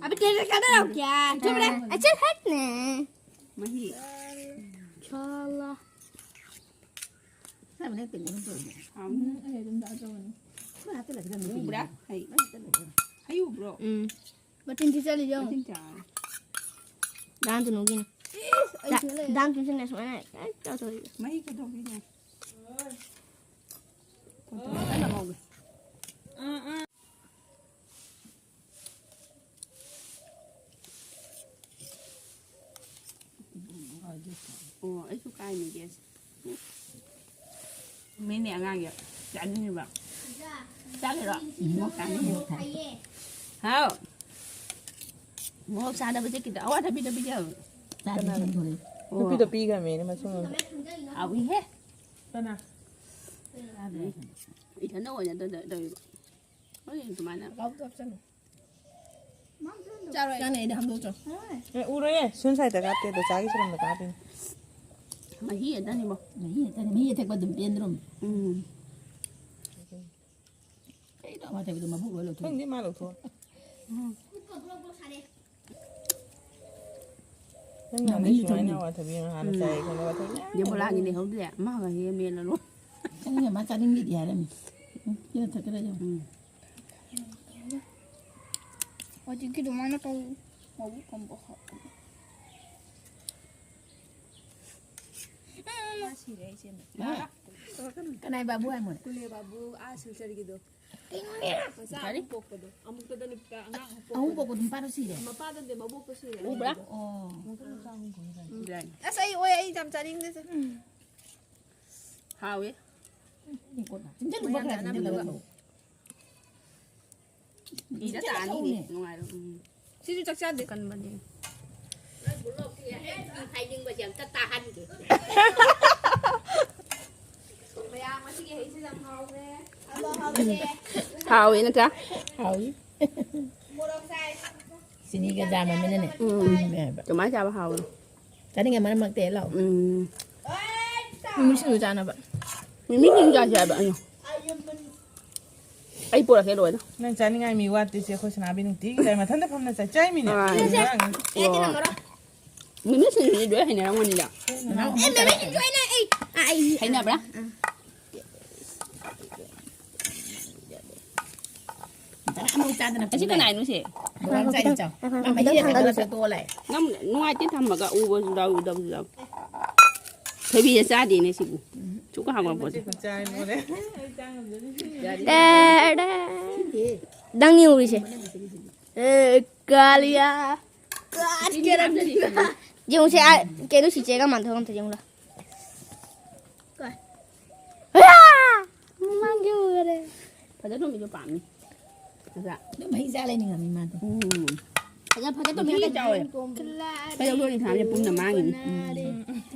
ꯑꯕ ꯇꯦꯔꯦ ꯀꯗꯥ ꯔꯧ ꯀꯌꯥ? ꯆꯨꯞ ꯔꯦ꯫ ꯏꯆꯜ ꯍꯠꯅꯦ! ꯃꯍꯤ꯫ ꯁꯥꯂꯥ꯫ ꯁꯥꯕꯅꯦ ꯇꯦꯡꯀꯣꯠ ꯑꯃ ꯇꯧꯔꯤꯅꯦ꯫ ꯍꯥꯎꯅꯤ꯫ ꯎꯝ, ꯑꯩ ꯑꯗꯨꯝ ꯆꯥꯖꯧꯕꯅꯦ꯫ ꯈꯔ ꯍꯥꯞꯆꯤꯜꯂꯁꯤꯔ ꯅꯨꯄꯤ? ꯎꯕ꯭ꯔꯥ? ꯍꯩ꯫ ꯈꯔ ꯍꯥꯞꯆꯤꯜꯂꯁꯤꯔ? ꯍꯩ ꯎꯕ꯭ꯔꯣ? ꯎꯝ꯫ ꯃꯆꯤꯟ ꯊꯤꯆꯠꯂꯤ ꯌꯦꯡꯉꯨ꯫ ꯃꯆꯤꯟ ꯆꯥꯎꯔꯦ꯫ ꯗꯥꯝ ꯇꯨꯅꯨꯒꯤꯅꯤ꯫ ꯏꯁ, ꯑꯩ ꯗꯥ-, ꯁꯤꯗ ꯂꯩꯔꯦ꯫ ꯗꯥꯝ ꯇꯨꯅꯨꯁꯤꯅ ꯁꯨꯃꯥꯏꯅ ꯍꯦꯛ ꯇꯧꯊꯣꯛꯏꯕ꯫ ꯃꯍꯤ ꯀꯣꯠꯊꯣꯛꯄꯤꯅꯦ꯫ ꯀꯣꯠꯊꯣꯛꯑ ꯀꯟꯅ ꯉꯧꯒꯦ꯫ ꯑꯥ, ꯑꯥ꯫ ꯑꯣ, ꯑꯩꯁꯨ ꯀꯥꯏꯅꯤ gas꯫ ꯃꯤꯅꯦ ꯑꯉꯥꯡꯒꯤ ꯆꯥꯅꯤꯡꯉꯤꯕ꯫ ꯆꯥꯒꯦꯔꯣ? ꯃꯣꯔꯣꯛ ꯆꯥꯅꯤꯡꯉꯤꯕ꯫ ꯍꯥꯎ꯫ ꯃꯣꯔꯣꯛ ꯆꯥꯗꯕꯁꯦ ꯈꯤꯇꯪ ꯑꯋꯥꯊꯕꯤꯗ ꯄꯤꯖꯕ꯫ ꯆꯥꯗ꯭ꯔꯤ ꯈꯪꯗꯣꯔꯦ꯫ ꯑꯣ꯫ ꯅꯨꯄꯤꯗꯣ ꯄꯤꯈ꯭ꯔꯃꯦꯅꯦ ꯃꯁꯨꯡ ꯑꯃ꯫ ꯍꯥꯎꯏꯍꯦ꯫ ꯀꯅꯥ? ꯏꯊꯟꯗ ꯑꯣꯏꯅ ꯇꯧ-, ꯇꯧ-, ꯇꯧꯔꯤꯕ꯫ ꯍꯣꯏ, ꯑꯗꯨꯃꯥꯏꯅ꯫ ꯆꯥꯔꯣꯏ꯫ ꯆꯥꯅꯤ, ꯑꯩꯗꯤ ꯍꯥꯝꯗꯣꯛꯆꯧ꯫ ꯑꯦ, ꯎꯔꯣꯏꯌꯦ꯫ ꯁꯨꯟ ꯁꯥꯏꯗ ꯀꯥꯞꯇꯦ ꯑꯗꯣ, ꯆꯥꯒꯤ ꯁꯣꯔꯣꯝꯗ ꯀꯥꯞꯄꯤꯅꯦ꯫ ꯃꯍꯤ ꯈꯛꯇꯅꯤꯕꯣ꯫ ꯃꯍꯤ ꯈꯛꯇꯅꯤ꯫ ꯃꯍꯤ ꯑꯊꯦꯛꯄ ꯑꯗꯨꯝ ꯄꯦꯟꯗ꯭ꯔꯣꯝ꯫ ꯎꯝ꯫ ꯀꯩꯅꯣ ꯑꯋꯥꯊꯕꯤꯗꯣ ꯃꯕꯨꯛ ꯂꯣꯏ ꯂꯧꯊꯣꯛꯏ꯫ ꯈꯪꯗꯦ, ꯃꯥ ꯂꯧꯊꯣꯛ꯫ ꯎꯝ꯫ ꯅꯪ ꯅꯪ ꯅꯍꯥꯟꯗꯩ ꯃꯍꯤ ꯁꯨꯃꯥꯏꯅ ꯊꯣꯡꯉꯤ꯫ ꯑꯋꯥꯊꯕꯤ ꯑꯃ ꯍꯥꯟꯅ ꯎꯝ꯫ ꯆꯥꯏ ꯈꯪꯉꯦ, ꯑꯋꯥꯊꯕꯤ ꯃꯌꯥꯝ ꯗꯦꯕꯣꯂꯥꯒꯤ ꯂꯩꯍꯧꯔꯦ꯫ ꯂꯩꯍꯧꯗ꯭ꯔꯦ꯫ ꯑꯃꯒ ꯍꯦꯛ ꯃꯦꯠꯂ ꯂꯣꯏ꯫ ꯑꯩꯅ ꯃꯥ ꯆꯥꯅꯤꯡꯗꯦꯗꯤ ꯍꯥꯏꯔꯝꯃꯤ꯫ ꯎꯝ, ꯁꯤꯅ ꯊꯛꯀꯗ꯭ꯔꯥ ꯌꯦꯡꯉꯨ꯫ ꯎꯝ꯫ ꯍꯧꯖꯤꯛꯀꯤ ꯑꯗꯨꯃꯥꯏꯅ ꯇꯧ꯫ ꯃꯕꯨꯛ ꯀꯪꯕ ꯍꯥꯞꯄ꯫ ꯃꯥ ꯁꯤꯔꯦ, ꯑꯩ ꯆꯦꯟꯕ꯫ ꯀꯅꯥꯏ ꯕꯥꯕꯨ ꯍꯥꯏ ꯃꯣꯏ? ꯀꯨꯂꯦ ꯕꯥꯕꯨ, ꯑꯥ ꯁꯤꯜꯆꯔꯒꯤꯗꯣ꯫ ꯃꯆꯥ ꯀꯔꯤ? ꯑꯍꯨꯝ ꯄꯣꯛꯄꯗꯣ꯫ ꯑꯃꯨꯛꯇꯗ ꯅꯨꯄꯥ ꯑꯉꯥꯡ ꯑꯍꯨꯝ ꯑꯍꯨꯝ ꯄꯣꯛꯄꯗꯣ꯫ ꯄꯣꯛꯄꯗꯣ ꯅꯨꯄꯥꯗꯣ ꯁꯤꯔꯦ? ꯃꯄꯥꯗꯗꯤ ꯃꯕꯣꯛꯇꯣ ꯁꯤꯔꯦ꯫ ꯎꯕ꯭ꯔꯥ? ꯑꯣ꯫ ꯎꯝ꯫ ꯑꯁ, ꯑꯩ ꯑꯣꯏ, ꯑꯩ ꯌꯥꯝ ꯆꯥꯅꯤꯡꯗꯦ꯫ ꯍꯥꯎꯋꯦ꯫ ꯆꯤꯟꯖꯜꯂꯨꯕ ꯈꯔ ꯆꯤꯟꯖꯜꯂꯒ ꯇꯧ꯫ ꯐꯤꯗ ꯇꯥꯅꯤꯅꯦ꯫ ꯅꯨꯡꯉꯥꯏꯔꯣ꯫ ꯎꯝ꯫ ꯁꯤꯁꯨ ꯆꯥꯛ ꯆꯥꯗꯦ꯫ ꯀꯟꯕꯅꯦ꯫ ꯍꯥꯏꯅꯤꯡꯕꯁꯦ ꯑꯝꯇ ꯇꯥꯍꯟꯒꯦ꯫ ꯃꯌꯥꯝ ꯉꯁꯤꯒꯤ ꯍꯩꯁꯦ ꯌꯥꯝ ꯍꯥꯎꯈ꯭ꯔꯦ꯫ ꯍꯥꯎꯋꯦ ꯅꯠꯇ꯭ꯔꯥ? ꯍꯥꯎꯏ꯫ ꯃꯣꯔꯣꯛ ꯁꯥꯏ꯫ ꯆꯤꯅꯤꯒ ꯌꯥꯝꯃꯃꯤꯅꯅꯦ꯫ ꯎꯝ꯫ ꯍꯥꯎꯋꯦ ꯍꯥꯏꯕ꯫ ꯑꯗꯨꯃꯥꯏꯅ ꯆꯥꯕ ꯍꯥꯎꯕꯅꯤ꯫ ꯆꯥꯅꯤꯡꯉꯦ, ꯃꯔꯛ ꯃꯔꯛꯇ ꯍꯦꯛ ꯂꯥꯛꯑꯣ꯫ ꯎꯝ꯫ ꯃꯤꯃꯤ ꯁꯤꯡꯖꯨ ꯆꯥꯅꯕ꯫ ꯃꯤꯃꯤ ꯁꯤꯡꯖꯨ ꯆꯥꯁꯦ ꯍꯥꯏꯕ ꯑꯩꯅ꯫ ꯑꯩ ꯄꯨꯔꯛꯀꯦ ꯂꯣꯏꯅ꯫ ꯅꯪ ꯆꯥꯅꯤꯡꯉꯥꯏ ꯃꯤ ꯋꯥꯠꯇꯦ ꯁꯦ, ꯑꯩꯈꯣꯏ ꯁꯅꯥꯕꯤ ꯅꯨꯡꯇꯤꯒꯤ ꯂꯩ, ꯃꯊꯟꯇ ꯐꯝꯅ ꯆꯥꯏ, ꯆꯥꯏꯃꯤꯅꯦ꯫ ꯑꯥ꯫ ꯉꯔꯥꯡ꯫ ꯑꯣ꯫ ꯃꯤꯃꯤ ꯁꯤꯡꯖꯨꯗꯤ ꯂꯣꯏ ꯍꯩꯅꯔꯝꯒꯅꯤꯗ꯫ ꯑꯦ, ꯃꯤꯃꯤ ꯁꯤꯡꯖꯨ ꯑꯩꯅ, ꯑꯩ, ꯑꯩ, ꯍꯩꯅꯕ꯭ꯔꯥ? ꯆꯔꯥ ꯑꯃ ꯆꯥꯗꯅ ꯑꯁꯤ ꯄꯨꯔꯦ꯫ ꯀꯅꯥꯏꯅꯣ ꯁꯤ? ꯕꯣꯔꯥ ꯆꯥꯏ ꯆꯥꯎ꯫ ꯃꯥ ꯃꯍꯤ ꯈꯤꯇꯪ ꯍꯦꯜꯂꯒ ꯊꯥꯡꯒꯠꯂꯁꯦ꯫ ꯆꯠꯇꯣꯛꯑ ꯂꯥꯛꯑꯦ꯫ ꯅꯪ ꯅꯨꯡꯉꯥꯏꯇꯦ ꯊꯝꯃꯒ ꯎꯕꯁꯨ ꯌꯥꯎꯏ, ꯎꯗꯕꯁꯨ ꯌꯥꯎꯏ꯫ ꯊꯣꯏꯕꯤꯁꯦ ꯆꯥꯗꯦꯅꯦ ꯁꯤꯕꯨ꯫ ꯁꯨꯛ ꯍꯥꯎꯕ ꯄꯣꯠꯁꯦ꯫ ꯃꯆꯦ ꯃꯆꯥ ꯍꯥꯏꯕ ꯂꯣꯏꯔꯦ꯫ ꯑꯩ ꯆꯥ ꯉꯝꯖꯗꯦ꯫ ꯗꯦ, ꯗꯦ꯫ ꯅꯪꯅꯤ ꯎꯔꯤꯁꯦ꯫ ꯑꯦ, ꯀꯥꯂꯤꯌꯥ꯫ ꯌꯦꯡꯉꯨꯁꯦ, ꯑꯥ, ꯀꯩꯅꯣ ꯁꯤ ꯆꯦꯒ ꯃꯥꯟꯊꯣꯛ ꯑꯝꯇ ꯌꯦꯡꯉꯨ ꯂꯥꯎ꯫ ꯀꯥꯏ? ꯑꯌꯥ! ꯃꯃꯥꯡꯒꯤ ꯎꯈꯔꯦ꯫ ꯐꯖ ꯊꯣꯡꯕꯤꯗꯣ ꯄꯥꯝꯃꯤ꯫ ꯐꯖ꯫ ꯑꯗꯨꯝ ꯍꯩ ꯆꯥ ꯂꯩꯅꯤꯡꯉꯝꯃꯤ ꯃꯥꯗꯤ꯫ ꯎꯝ꯫ ꯐꯖ, ꯐꯖ ꯊꯣꯡꯕꯤꯗꯣ ꯆꯥꯎꯋꯦ꯫ ꯐꯖ ꯊꯣꯡꯕꯤꯗꯣ ꯊꯥꯕꯁꯦ ꯄꯨꯝꯅ ꯃꯥꯡꯉꯤꯅꯤ꯫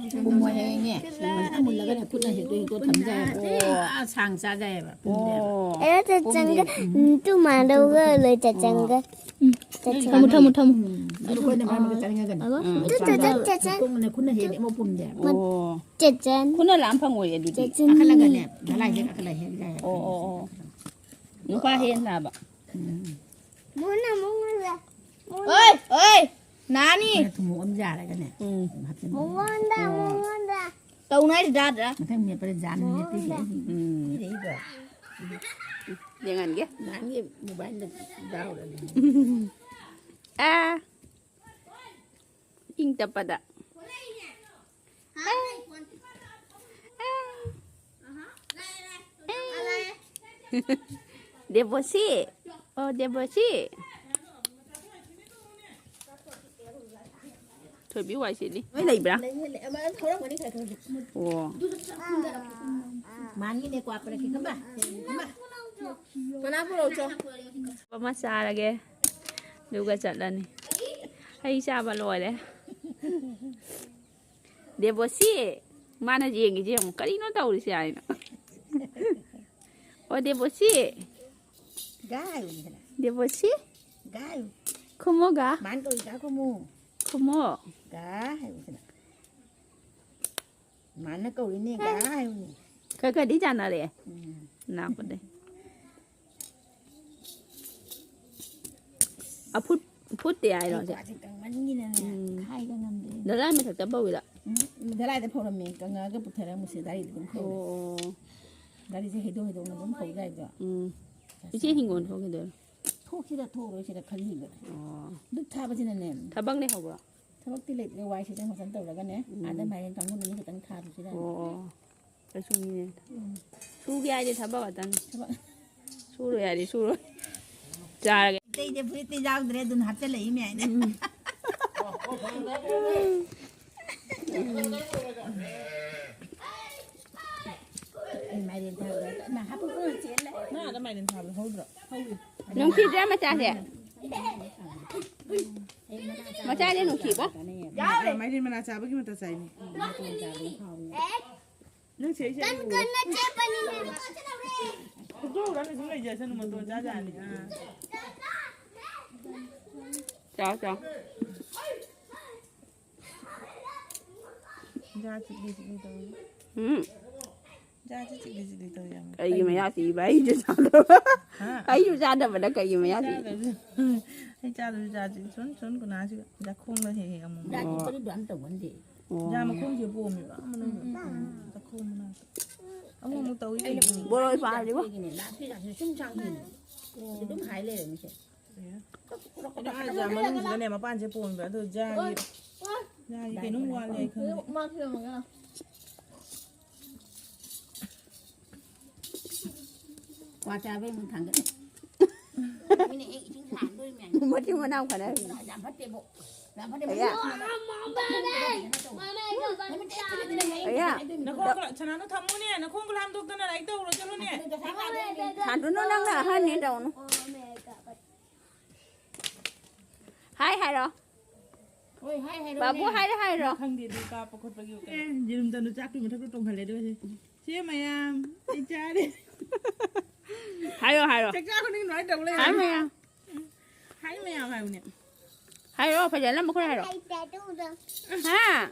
ꯎꯝ꯫ ꯄꯨꯝꯃꯣꯏ ꯍꯌꯦꯡꯅꯦ꯫ ꯐꯖꯅ ꯃꯨꯜꯂꯒꯅꯦ ꯈꯨꯠꯅ ꯍꯦꯛꯇ ꯍꯦꯛꯇꯣ ꯊꯝꯖ ꯌꯥꯏ꯫ ꯑꯣ꯫ ꯑꯥ ꯁꯥꯡ ꯆꯥꯖ ꯌꯥꯏꯕ꯫ ꯄꯨꯝꯗꯦꯕ꯫ ꯑꯣ꯫ ꯑꯦ, ꯆꯆꯪꯒ, ꯄꯨꯝꯗꯦ꯫ ꯎꯝ, ꯇꯨ ꯃꯥꯟꯗꯧꯒ ꯂꯣꯏ ꯆꯆꯪꯒ꯫ ꯎꯝ꯫ ꯊꯝꯃꯨ, ꯊꯝꯃꯨ, ꯊꯝꯃꯨ꯫ ꯎꯝ꯫ ꯑꯗꯨ ꯑꯩꯈꯣꯏꯅ ꯃꯔꯛ ꯃꯔꯛꯇ ꯆꯥꯅꯤꯡꯉꯒꯅꯤ꯫ ꯑꯒ ꯎꯝ꯫ ꯇꯨ ꯆꯆꯪ, ꯆꯆꯪ꯫ ꯈꯨꯠꯅ ꯍꯦꯛꯑꯗꯤ ꯑꯃꯨꯛ ꯄꯨꯝꯗꯦꯕ꯫ ꯑꯣ꯫ ꯆꯆꯪ꯫ ꯈꯨꯠꯅ ꯂꯥꯝ ꯐꯪꯉꯣꯏꯌꯦ ꯑꯗꯨꯗꯤ꯫ ꯆꯆꯪ꯫ ꯀꯥꯈꯠꯂꯒꯅꯦ, ꯙꯂꯥꯏꯁꯦ ꯀꯥꯈꯠꯂ ꯍꯦꯛ ꯌꯥꯏ꯫ ꯑꯣ, ꯑꯣ, ꯑꯣ꯫ ꯅꯨꯄꯥ ꯍꯦꯟꯅꯕ꯫ ꯎꯝ꯫ ꯃꯣꯟꯅ ꯃꯉꯣꯟꯗ꯫ ꯑꯣꯏ, ꯑꯣꯏ, ꯅꯥꯅꯤ꯫ ꯈꯔ ꯊꯨꯝꯃꯣꯛ ꯑꯃ ꯌꯥꯔꯒꯅꯦ꯫ ꯎꯝ꯫ ꯑꯗꯨꯝ ꯍꯥꯞꯆꯤꯟꯕ꯫ ꯃꯉꯣꯟꯗ, ꯑꯣ꯫ ꯃꯉꯣꯟꯗ꯫ ꯇꯧꯅꯨ ꯍꯥꯏꯁꯤ ꯇꯥꯗ꯭ꯔꯥ? ꯃꯊꯪ ꯃꯦꯠꯄꯗ ꯖꯥꯝ ꯃꯦꯠꯄꯤꯒꯦ ꯑꯩꯒꯤ꯫ ꯎꯝ꯫ ꯄꯤꯔꯛꯏꯕ꯫ ꯌꯦꯡꯍꯟꯒꯦ꯫ ꯅꯍꯥꯟꯒꯤ ꯃꯣꯕꯥꯏꯜꯗ ꯌꯥꯎꯔꯕꯅꯤ꯫ ꯑꯥ꯫ ꯏꯪ ꯇꯞꯄꯗ꯫ ꯑꯥ꯫ ꯑꯥ꯫ ꯗꯦꯕꯣꯁꯤ꯫ ꯑꯣ, ꯗꯦꯕꯣꯁꯤ꯫ ꯊꯣꯏꯕꯤ ꯋꯥꯏ ꯁꯤꯠꯂꯤ꯫ ꯂꯣꯏ ꯂꯩꯕ꯭ꯔꯥ? ꯂꯩꯌꯦ, ꯂꯩ-, ꯑꯃ ꯍꯧꯔꯝꯒꯅꯤ ꯈꯔ ꯈꯔꯗꯤ꯫ ꯑꯣ꯫ ꯃꯥꯟꯒꯤꯅꯦ, ꯀ꯭ꯋꯥ ꯄꯨꯔꯛꯀꯦ, ꯈꯪꯕ? ꯈꯪꯕ? ꯀꯅꯥ ꯄꯨꯔꯛꯎ ꯆꯣ? ꯑꯃ ꯆꯥꯔꯒꯦ, ꯑꯗꯨꯒ ꯆꯠꯂꯅꯤ꯫ ꯍꯩ ꯆꯥꯕ ꯂꯣꯏꯔꯦ꯫ ꯗꯦꯕꯣꯁꯤ, ꯃꯥꯅ ꯌꯦꯡꯉꯤꯁꯦ ꯌꯦꯡꯉꯨ, ꯀꯔꯤꯅꯣ ꯇꯧꯔꯤꯁꯦ ꯍꯥꯏꯅ꯫ ꯑꯣ, ꯗꯦꯕꯣꯁꯤ꯫ ꯒꯥꯏ ꯍꯥꯏꯌꯨ ꯁꯤꯗ꯫ ꯗꯦꯕꯣꯁꯤ꯫ ꯒꯥꯏ ꯍꯥꯏꯌꯨ꯫ ꯈꯨꯝꯃꯣ ꯒꯥ꯫ ꯃꯥꯅ ꯀꯧꯔꯤ ꯒꯥ ꯈꯨꯝꯃꯨ꯫ ꯈꯨꯝꯃꯣ꯫ ꯒꯥ ꯍꯥꯏꯌꯨ ꯁꯤꯗ꯫ ꯃꯥꯅ ꯀꯧꯔꯤꯅꯦ ꯒꯥ ꯍꯥꯏꯌꯨꯅꯦ꯫ ꯈꯔ ꯈꯔꯗꯤ ꯆꯥꯟꯅꯔꯛꯑꯦ꯫ ꯎꯝ꯫ ꯂꯥꯛꯄꯗꯩ꯫ ꯑꯐꯨꯠ-, ꯐꯨꯠꯇꯦ ꯍꯥꯏꯔꯣ ꯑꯩ ꯍꯧꯖꯤꯛ? ꯀ꯭ꯋꯥꯁꯦ ꯀꯪꯃꯟꯒꯤꯗꯅꯅꯦ ꯎꯝ꯫ ꯈꯥꯏꯕ ꯉꯝꯗꯦ꯫ ꯗꯗꯥꯏ ꯃꯊꯛꯇ ꯐꯧꯔꯤꯔꯣ? ꯎꯝ, ꯗꯗꯥꯏꯗ ꯐꯧꯔꯝꯃꯦ꯫ ꯀꯪꯉꯛꯑꯒ ꯄꯨꯊꯔꯒ ꯃꯨꯁꯤ ꯗꯥꯏꯔꯤꯗ ꯑꯗꯨꯝ ꯐꯧꯔꯦ꯫ ꯑꯣ꯫ ꯒꯥꯔꯤꯁꯦ ꯍꯩꯗꯣꯛ ꯍꯩꯗꯣꯛꯅ ꯑꯗꯨꯝ ꯐꯧ ꯌꯥꯏꯗꯣ꯫ ꯎꯝ꯫ ꯏꯆꯦ ꯍꯤꯡꯒꯣꯜ ꯊꯣꯛꯈꯤꯗꯣꯏꯔꯣ? ꯊꯣꯛꯁꯤꯔ ꯊꯣꯛꯑꯔꯣꯏꯁꯤꯔ ꯈꯜꯂꯤꯕ꯫ ꯑꯣ꯫ ꯗꯨꯛ ꯊꯥꯕꯁꯤꯅꯅꯦ꯫ ꯊꯕꯛ ꯂꯩꯍꯧꯕ꯭ꯔꯣ? ꯊꯕꯛꯇꯤ ꯂꯩꯇ꯭ꯔꯦ, ꯋꯥꯏ ꯁꯤꯠꯆꯟ ꯈꯣꯠꯆꯟ ꯇꯧꯔꯒꯅꯦ꯫ ꯎꯝ꯫ ꯑꯥꯗ ꯃꯥꯏꯔꯦꯟ ꯀꯥꯡꯕꯨ ꯑꯅꯤ ꯈꯛꯇꯪ ꯊꯥꯕꯁꯤꯗ꯫ ꯑꯣ, ꯑꯣ꯫ ꯀꯩꯁꯨꯅꯤꯅꯦ꯫ ꯎꯝ꯫ ꯁꯨꯒꯦ ꯍꯥꯏꯗꯤ ꯊꯕꯛ ꯉꯥꯛꯇꯅꯤ꯫ ꯊꯕꯛ꯫ ꯁꯨꯔꯣꯏ ꯍꯥꯏꯗꯤ ꯁꯨꯔꯣꯏ꯫ ꯆꯥꯔꯒꯦ꯫ ꯑꯇꯩꯗꯤ ꯐꯨꯔꯤꯠꯇꯤ ꯌꯥꯎꯗ꯭ꯔꯦ, ꯑꯗꯨꯅ ꯍꯥꯞꯆꯜꯂꯛꯏ ꯃꯌꯥꯝꯅ꯫ ꯎꯝ꯫ ꯑꯩ ꯃꯥꯏꯔꯦꯟ ꯊꯥꯕꯗ ꯀꯟꯅ ꯍꯥꯞꯄꯨ ꯀꯟꯅ ꯆꯦꯜꯂꯦ꯫ ꯅꯪ ꯑꯥꯗ ꯃꯥꯏꯔꯦꯟ ꯊꯥꯕꯗꯣ ꯍꯧꯗ꯭ꯔꯣ? ꯍꯧꯏ꯫ ꯅꯨꯡꯁꯤꯗ꯭ꯔꯥ ꯃꯆꯥꯁꯦ? ꯑꯩ ꯃꯅꯥ ꯆꯥꯕ ꯃꯆꯥꯁꯦ ꯅꯨꯡꯁꯤꯕ? ꯆꯥꯅꯩꯌꯦꯕ꯫ ꯌꯥꯎꯔꯦ꯫ ꯃꯥꯏꯔꯦꯟ ꯃꯅꯥ ꯆꯥꯕꯒꯤ ꯃꯇꯝ ꯆꯥꯏꯅꯦ꯫ ꯃꯇꯣꯟ ꯆꯥꯕꯅ ꯍꯥꯎꯋꯦ꯫ ꯅꯪ ꯁꯤ ꯑꯩꯁꯦ ꯀꯟ ꯀꯟꯅ ꯆꯦꯞꯄꯅꯤꯅꯦ꯫ ꯍꯧꯗꯣꯛꯎꯔꯅꯨ, ꯁꯨꯝ ꯂꯩꯖꯁꯅꯨ, ꯃꯇꯣꯟ ꯆꯥꯖꯥꯅꯤ꯫ ꯑꯥ꯫ ꯆꯥꯎ, ꯆꯥꯎ꯫ ꯌꯥ ꯆꯤꯛꯂꯤ ꯆꯤꯛꯂꯤ ꯇꯧꯏ꯫ ꯎꯝ꯫ ꯌꯥꯁꯤ ꯆꯤꯛꯂꯤ ꯆꯤꯛꯂꯤ ꯇꯧꯏ ꯌꯥꯝꯅ꯫ ꯀꯩꯒꯤ ꯃꯌꯥ ꯆꯤꯛꯏꯕ? ꯑꯩꯁꯨ ꯆꯥꯗꯕ꯫ ꯍꯥ? ꯑꯩꯁꯨ ꯆꯥꯗꯕꯗ ꯀꯩꯒꯤ ꯃꯌꯥ ꯆꯤꯛꯏꯕ? ꯆꯥꯗꯕꯁꯨ-, ꯑꯩ ꯆꯥꯗꯕꯁꯨ ꯌꯥ ꯆꯤꯛ-, ꯁꯨꯟ ꯁꯨꯟ ꯀꯅꯥꯁꯨ ꯌꯥꯈꯣꯡꯗ ꯍꯦꯛ ꯍꯦꯛ ꯑꯃꯨꯛ ꯌꯥ ꯑꯃꯨꯛ꯫ ꯆꯤꯛꯄꯗꯤ ꯑꯗꯨꯃꯥꯏꯅ ꯇꯧꯒꯟꯗꯦ꯫ ꯌꯥ ꯃꯈꯣꯡꯁꯦ ꯄꯣꯝꯃꯦꯕ, ꯑꯥ ꯃꯅꯨꯡꯗ꯫ ꯎꯝ, ꯎꯝ꯫ ꯃꯈꯣꯡ ꯃꯅꯥꯛꯇ꯫ ꯑꯃꯨꯛ ꯑꯃꯨꯛ ꯇꯧꯏ꯫ ꯑꯩꯅ ꯕꯣꯔꯣꯏ ꯄꯥꯜꯂꯤꯕꯣ꯫ ꯂꯥꯛꯄꯤꯒꯁꯦ ꯁꯨꯝ ꯆꯥꯡ ꯍꯦꯟꯅ꯫ ꯑꯗꯨꯝ ꯍꯥꯏ ꯂꯩꯔꯦ ꯃꯤꯁꯦ꯫ ꯑꯗꯣ ꯑꯥ ꯖꯥ ꯃꯅꯨꯡꯁꯤꯗꯅꯦ ꯃꯄꯥꯟꯁꯦ ꯄꯣꯝꯃꯦꯕ꯫ ꯑꯗꯣ ꯖꯥꯒꯤ, ꯖꯥꯒꯤ ꯀꯩꯅꯣꯝ ꯋꯥꯠꯂꯦ ꯑꯩ ꯈꯪꯗꯦ꯫ ꯀ꯭ꯋꯥ ꯆꯥꯕꯩ ꯑꯃꯨꯛ ꯊꯥꯡꯒꯠꯂꯦ꯫ ꯃꯤꯅ ꯍꯦꯛ ꯏꯁꯤꯡ ꯁꯥꯍꯟꯗꯣꯔꯤ ꯃꯌꯥꯝ꯫ ꯃꯆꯤꯟ ꯃꯅꯥꯎ ꯈꯠꯅꯔꯤ꯫ ꯌꯥꯝ ꯐꯠꯇꯦꯕꯣ꯫ ꯌꯥꯝ ꯐꯠꯇꯦꯕꯣ꯫ ꯑꯌꯥ꯫ ꯑꯌꯥ꯫ ꯅꯈꯣꯡ ꯈꯨꯂꯥ-, ꯁꯅꯥꯅꯨ ꯊꯝꯃꯨꯅꯦ, ꯅꯈꯣꯡ ꯈꯨꯂꯥꯝꯗꯣꯛꯇꯅ ꯂꯥꯏꯔꯤꯛ ꯇꯧꯔꯨꯔꯣ, ꯆꯠꯂꯨꯅꯦ꯫ ꯁꯥꯟꯗꯨꯅꯨ, ꯅꯪꯅ ꯑꯍꯟꯅꯤ ꯇꯧꯅꯨ꯫ ꯍꯥꯏ ꯍꯥꯏꯔꯣ꯫ ꯍꯣꯏ, ꯍꯥꯏ ꯍꯥꯏꯔꯣꯅꯦ꯫ ꯕꯥꯕꯨ ꯍꯥꯏꯔꯦ ꯍꯥꯏꯔꯣ꯫ ꯈꯪꯗꯦ ꯑꯗꯨ ꯀꯥꯞꯄ ꯈꯣꯠꯄꯒꯤ꯫ ꯑꯦ, ꯌꯦꯔꯨꯝ ꯇꯟꯗꯨ ꯆꯥꯛꯀꯤ ꯃꯊꯛꯇ ꯇꯣꯡꯈꯠꯂꯦ ꯑꯗꯨꯒ ꯁꯤ, "ꯁꯦ ꯃꯌꯥꯝ, ꯑꯩ ꯆꯥꯔꯦ"꯫ ꯍꯥꯏꯌꯣ, ꯍꯥꯏꯌꯣ꯫ ꯆꯥꯛ ꯆꯥ ꯈꯨꯗꯤꯡ ꯑꯗꯨꯃꯥꯏꯅ ꯇꯧ ꯂꯩꯔꯦ꯫ ꯍꯥꯏ ꯃꯌꯥꯝ꯫ ꯍꯥꯏ ꯃꯌꯥꯝ ꯍꯥꯏꯌꯨꯅꯦ꯫ ꯍꯥꯏꯔꯣ, ꯐꯖꯅ ꯃꯈꯨꯠ ꯍꯥꯏꯔꯣ꯫ ꯍꯥ?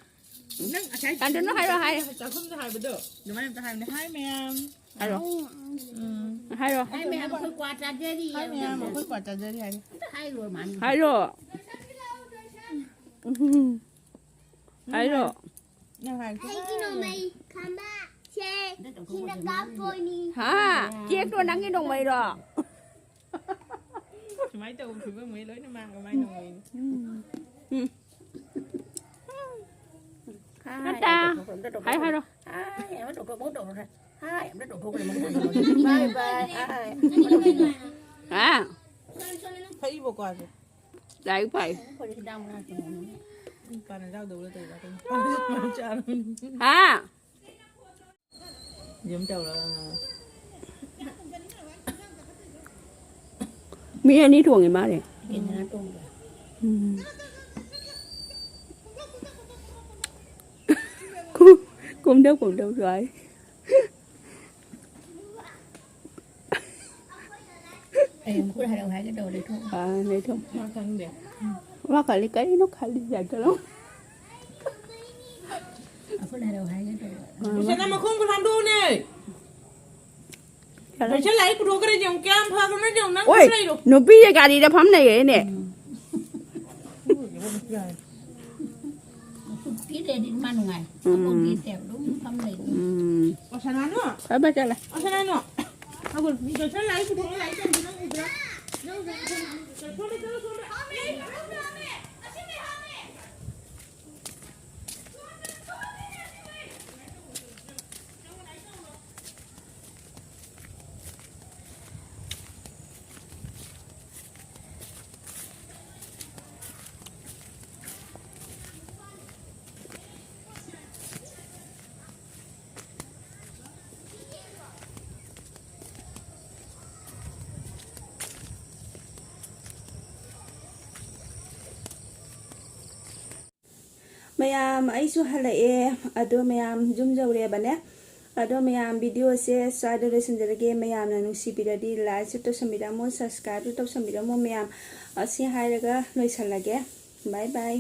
ꯅꯪ ꯉꯁꯥꯏ ꯇꯥꯟꯗꯅꯨ ꯍꯥꯏꯔꯣ, ꯍꯥꯏ꯫ ꯆꯥꯛꯈꯨꯝꯗ ꯍꯥꯏꯕꯗꯣ ꯑꯗꯨꯃꯥꯏꯅ ꯑꯝꯇ ꯍꯥꯏꯌꯨꯅꯦ꯫ "ꯍꯥꯏ ꯃꯌꯥꯝ"꯫ ꯍꯥꯏꯔꯣ꯫ ꯎꯝ꯫ ꯍꯥꯏꯔꯣ꯫ ꯍꯥꯏ ꯃꯌꯥꯝ, ꯑꯩꯈꯣꯏ ꯀ꯭ꯋꯥ ꯆꯥꯖꯔꯤ ꯍꯥꯏ ꯃꯌꯥꯝ, ꯍꯥꯏꯕꯗꯣ꯫ ꯑꯩꯈꯣꯏ ꯀ꯭ꯋꯥ ꯆꯥꯖꯔꯤ ꯍꯥꯏ꯫ ꯑꯝꯇ ꯍꯥꯏꯔꯣ, ꯃꯥꯅꯤ꯫ ꯍꯥꯏꯔꯣ꯫ ꯎꯝ꯫ ꯍꯥꯏꯔꯣ꯫ ꯅꯪ ꯍꯥꯏꯔꯣ꯫ ꯑꯩꯒꯤ ꯅꯣꯡꯃꯩ ꯈꯝꯕ ꯁꯦ ꯁꯤꯅ ꯀꯥꯞꯇꯣꯏꯅꯤ꯫ ꯍꯥ? ꯀꯦꯛꯇꯣ ꯅꯪꯒꯤ ꯅꯣꯡꯃꯩꯔꯣ? ꯁꯨꯃꯥꯏꯅ ꯇꯧꯕ ꯐꯤꯕꯝꯉꯩ ꯂꯣꯏꯅ ꯃꯥꯡꯉ ꯃꯥꯏ ꯅꯣꯡꯃꯩꯅꯤ꯫ ꯎꯝ꯫ ꯍꯥꯏ, ꯅꯠꯇ꯫ ꯍꯥꯏ, ꯍꯥꯏꯔꯣ꯫ ꯍꯥꯏ, ꯑꯃ ꯇꯧꯊꯣꯛ, ꯑꯃ ꯇꯧꯊꯣꯛ꯫ ꯍꯥꯏ, ꯑꯃ ꯇꯧꯊꯣꯛꯈ꯭ꯔꯦ, ꯑꯃ ꯇꯧꯊꯣꯛꯈ꯭ꯔꯦ꯫ ꯕꯥꯏ ꯕꯥꯏ꯫ ꯍꯥꯏ꯫ ꯍꯥ? ꯐꯩꯕꯣ ꯀ꯭ꯋꯥꯁꯦ꯫ ꯂꯥꯏꯔꯤꯛ ꯄꯥꯏ꯫ ꯑꯩꯈꯣꯏꯗꯤ ꯍꯤꯗꯥꯛ ꯃꯅꯥꯛꯇ ꯂꯩꯕꯅꯤꯅ꯫ ꯄꯥꯟꯅ ꯆꯥꯗꯧ ꯂꯩꯇꯦ꯫ ꯍꯥ? ꯌꯨꯝ ꯇꯧꯔ꯫ ꯃꯤ ꯑꯅꯤ ꯊꯣꯡꯉꯤ ꯃꯥꯜꯂꯦ꯫ ꯌꯦꯟ ꯉꯥ ꯊꯣꯡꯕ꯫ ꯎꯝ꯫ ꯀꯨꯝꯗꯧ ꯀꯨꯝꯗꯧꯁꯨ ꯍꯥꯏ꯫ ꯑꯩ ꯃꯈꯨꯠ ꯍꯥꯏꯔꯛꯑꯣ ꯍꯥꯏꯒꯦ ꯇꯧꯔꯦ, ꯊꯣꯛ꯫ ꯑꯥ, ꯂꯩꯊꯣꯛ꯫ ꯃꯥ ꯈꯪꯗꯦ꯫ ꯃꯥ ꯈꯜꯂꯤ, "ꯀꯔꯤꯅꯣ ꯈꯜꯂꯤꯁꯦ?" ꯍꯥꯏꯗꯣꯏꯔꯣ? ꯃꯈꯨꯠ ꯍꯥꯏꯔꯛꯑꯣ ꯍꯥꯏꯒꯦ ꯇꯧꯔꯦ꯫ ꯂꯨꯁꯅꯥ, ꯃꯈꯣꯡꯗꯣ ꯍꯥꯝꯗꯣꯛꯎꯅꯦ꯫ ꯆꯠꯂꯣ꯫ ꯂꯨꯁꯅꯥ ꯂꯥꯏꯔꯤꯛ ꯄꯨꯊꯣꯛꯈ꯭ꯔꯦ ꯌꯦꯡꯉꯨ, ꯀꯌꯥꯝ ꯐꯈ꯭ꯔꯕꯅꯣ ꯌꯦꯡꯉꯨ, ꯅꯪ ꯑꯣꯏ, ꯈꯨꯠ ꯂꯩꯗꯣ꯫ ꯅꯨꯄꯤꯁꯦ ꯒꯥꯔꯤꯗ ꯐꯝ ꯂꯩꯔꯦꯅꯦ꯫ ꯎꯝ꯫ ꯄꯤꯗ꯭ꯔꯗꯤ ꯃꯥ ꯅꯨꯡꯉꯥꯏ꯫ ꯎꯝ꯫ ꯑꯃꯨꯛ ꯄꯤꯗꯦ, ꯑꯗꯨꯝ ꯐꯝ ꯂꯩ꯫ ꯎꯝ꯫ ꯑꯣ, ꯁꯅꯥꯅꯨ꯫ ꯐꯕ ꯆꯠꯂꯦ꯫ ꯑꯣ, ꯁꯅꯥꯅꯨ꯫ ꯑꯒꯨꯜ, ꯃꯤ ꯗꯣꯛꯇꯔ ꯂꯥꯛꯏ, ꯄꯨꯊꯣꯛꯑꯣ, ꯂꯥꯛꯏ ꯇꯧꯕꯗꯣ ꯅꯪ ꯎꯗ꯭ꯔꯥ? ꯅꯪ ꯎꯗ꯭ꯔꯥ? ꯁꯣꯝꯗ ꯆꯠꯂꯣ, ꯁꯣꯝꯗ꯫ ꯃꯌꯥꯝ, ꯑꯩꯁꯨ ꯍꯜꯂꯛꯑꯦ꯫ ꯑꯗꯣ ꯃꯌꯥꯝ, ꯌꯨꯝ ꯌꯧꯔꯦꯕꯅꯦ꯫ ꯑꯗꯣ ꯃꯌꯥꯝ, ꯚꯤꯗꯤꯑꯣꯁꯦ ꯁ꯭ꯋꯥꯏꯗ ꯂꯣꯏꯁꯤꯟꯖꯔꯒꯦ꯫ ꯃꯌꯥꯝꯅ ꯅꯨꯡꯁꯤꯕꯤꯔꯗꯤ ꯂꯥꯏꯛꯁꯨ ꯇꯧꯁꯟꯕꯤꯔꯝꯃꯣ, ꯁꯕꯁꯀ꯭ꯔꯥꯏꯕꯁꯨ ꯇꯧꯁꯟꯕꯤꯔꯝꯃꯣ ꯃꯌꯥꯝ꯫ ꯑꯁꯤ ꯍꯥꯏꯔꯒ ꯂꯣꯏꯁꯜꯂꯒꯦ꯫ ꯕꯥꯏ ꯕꯥꯏ꯫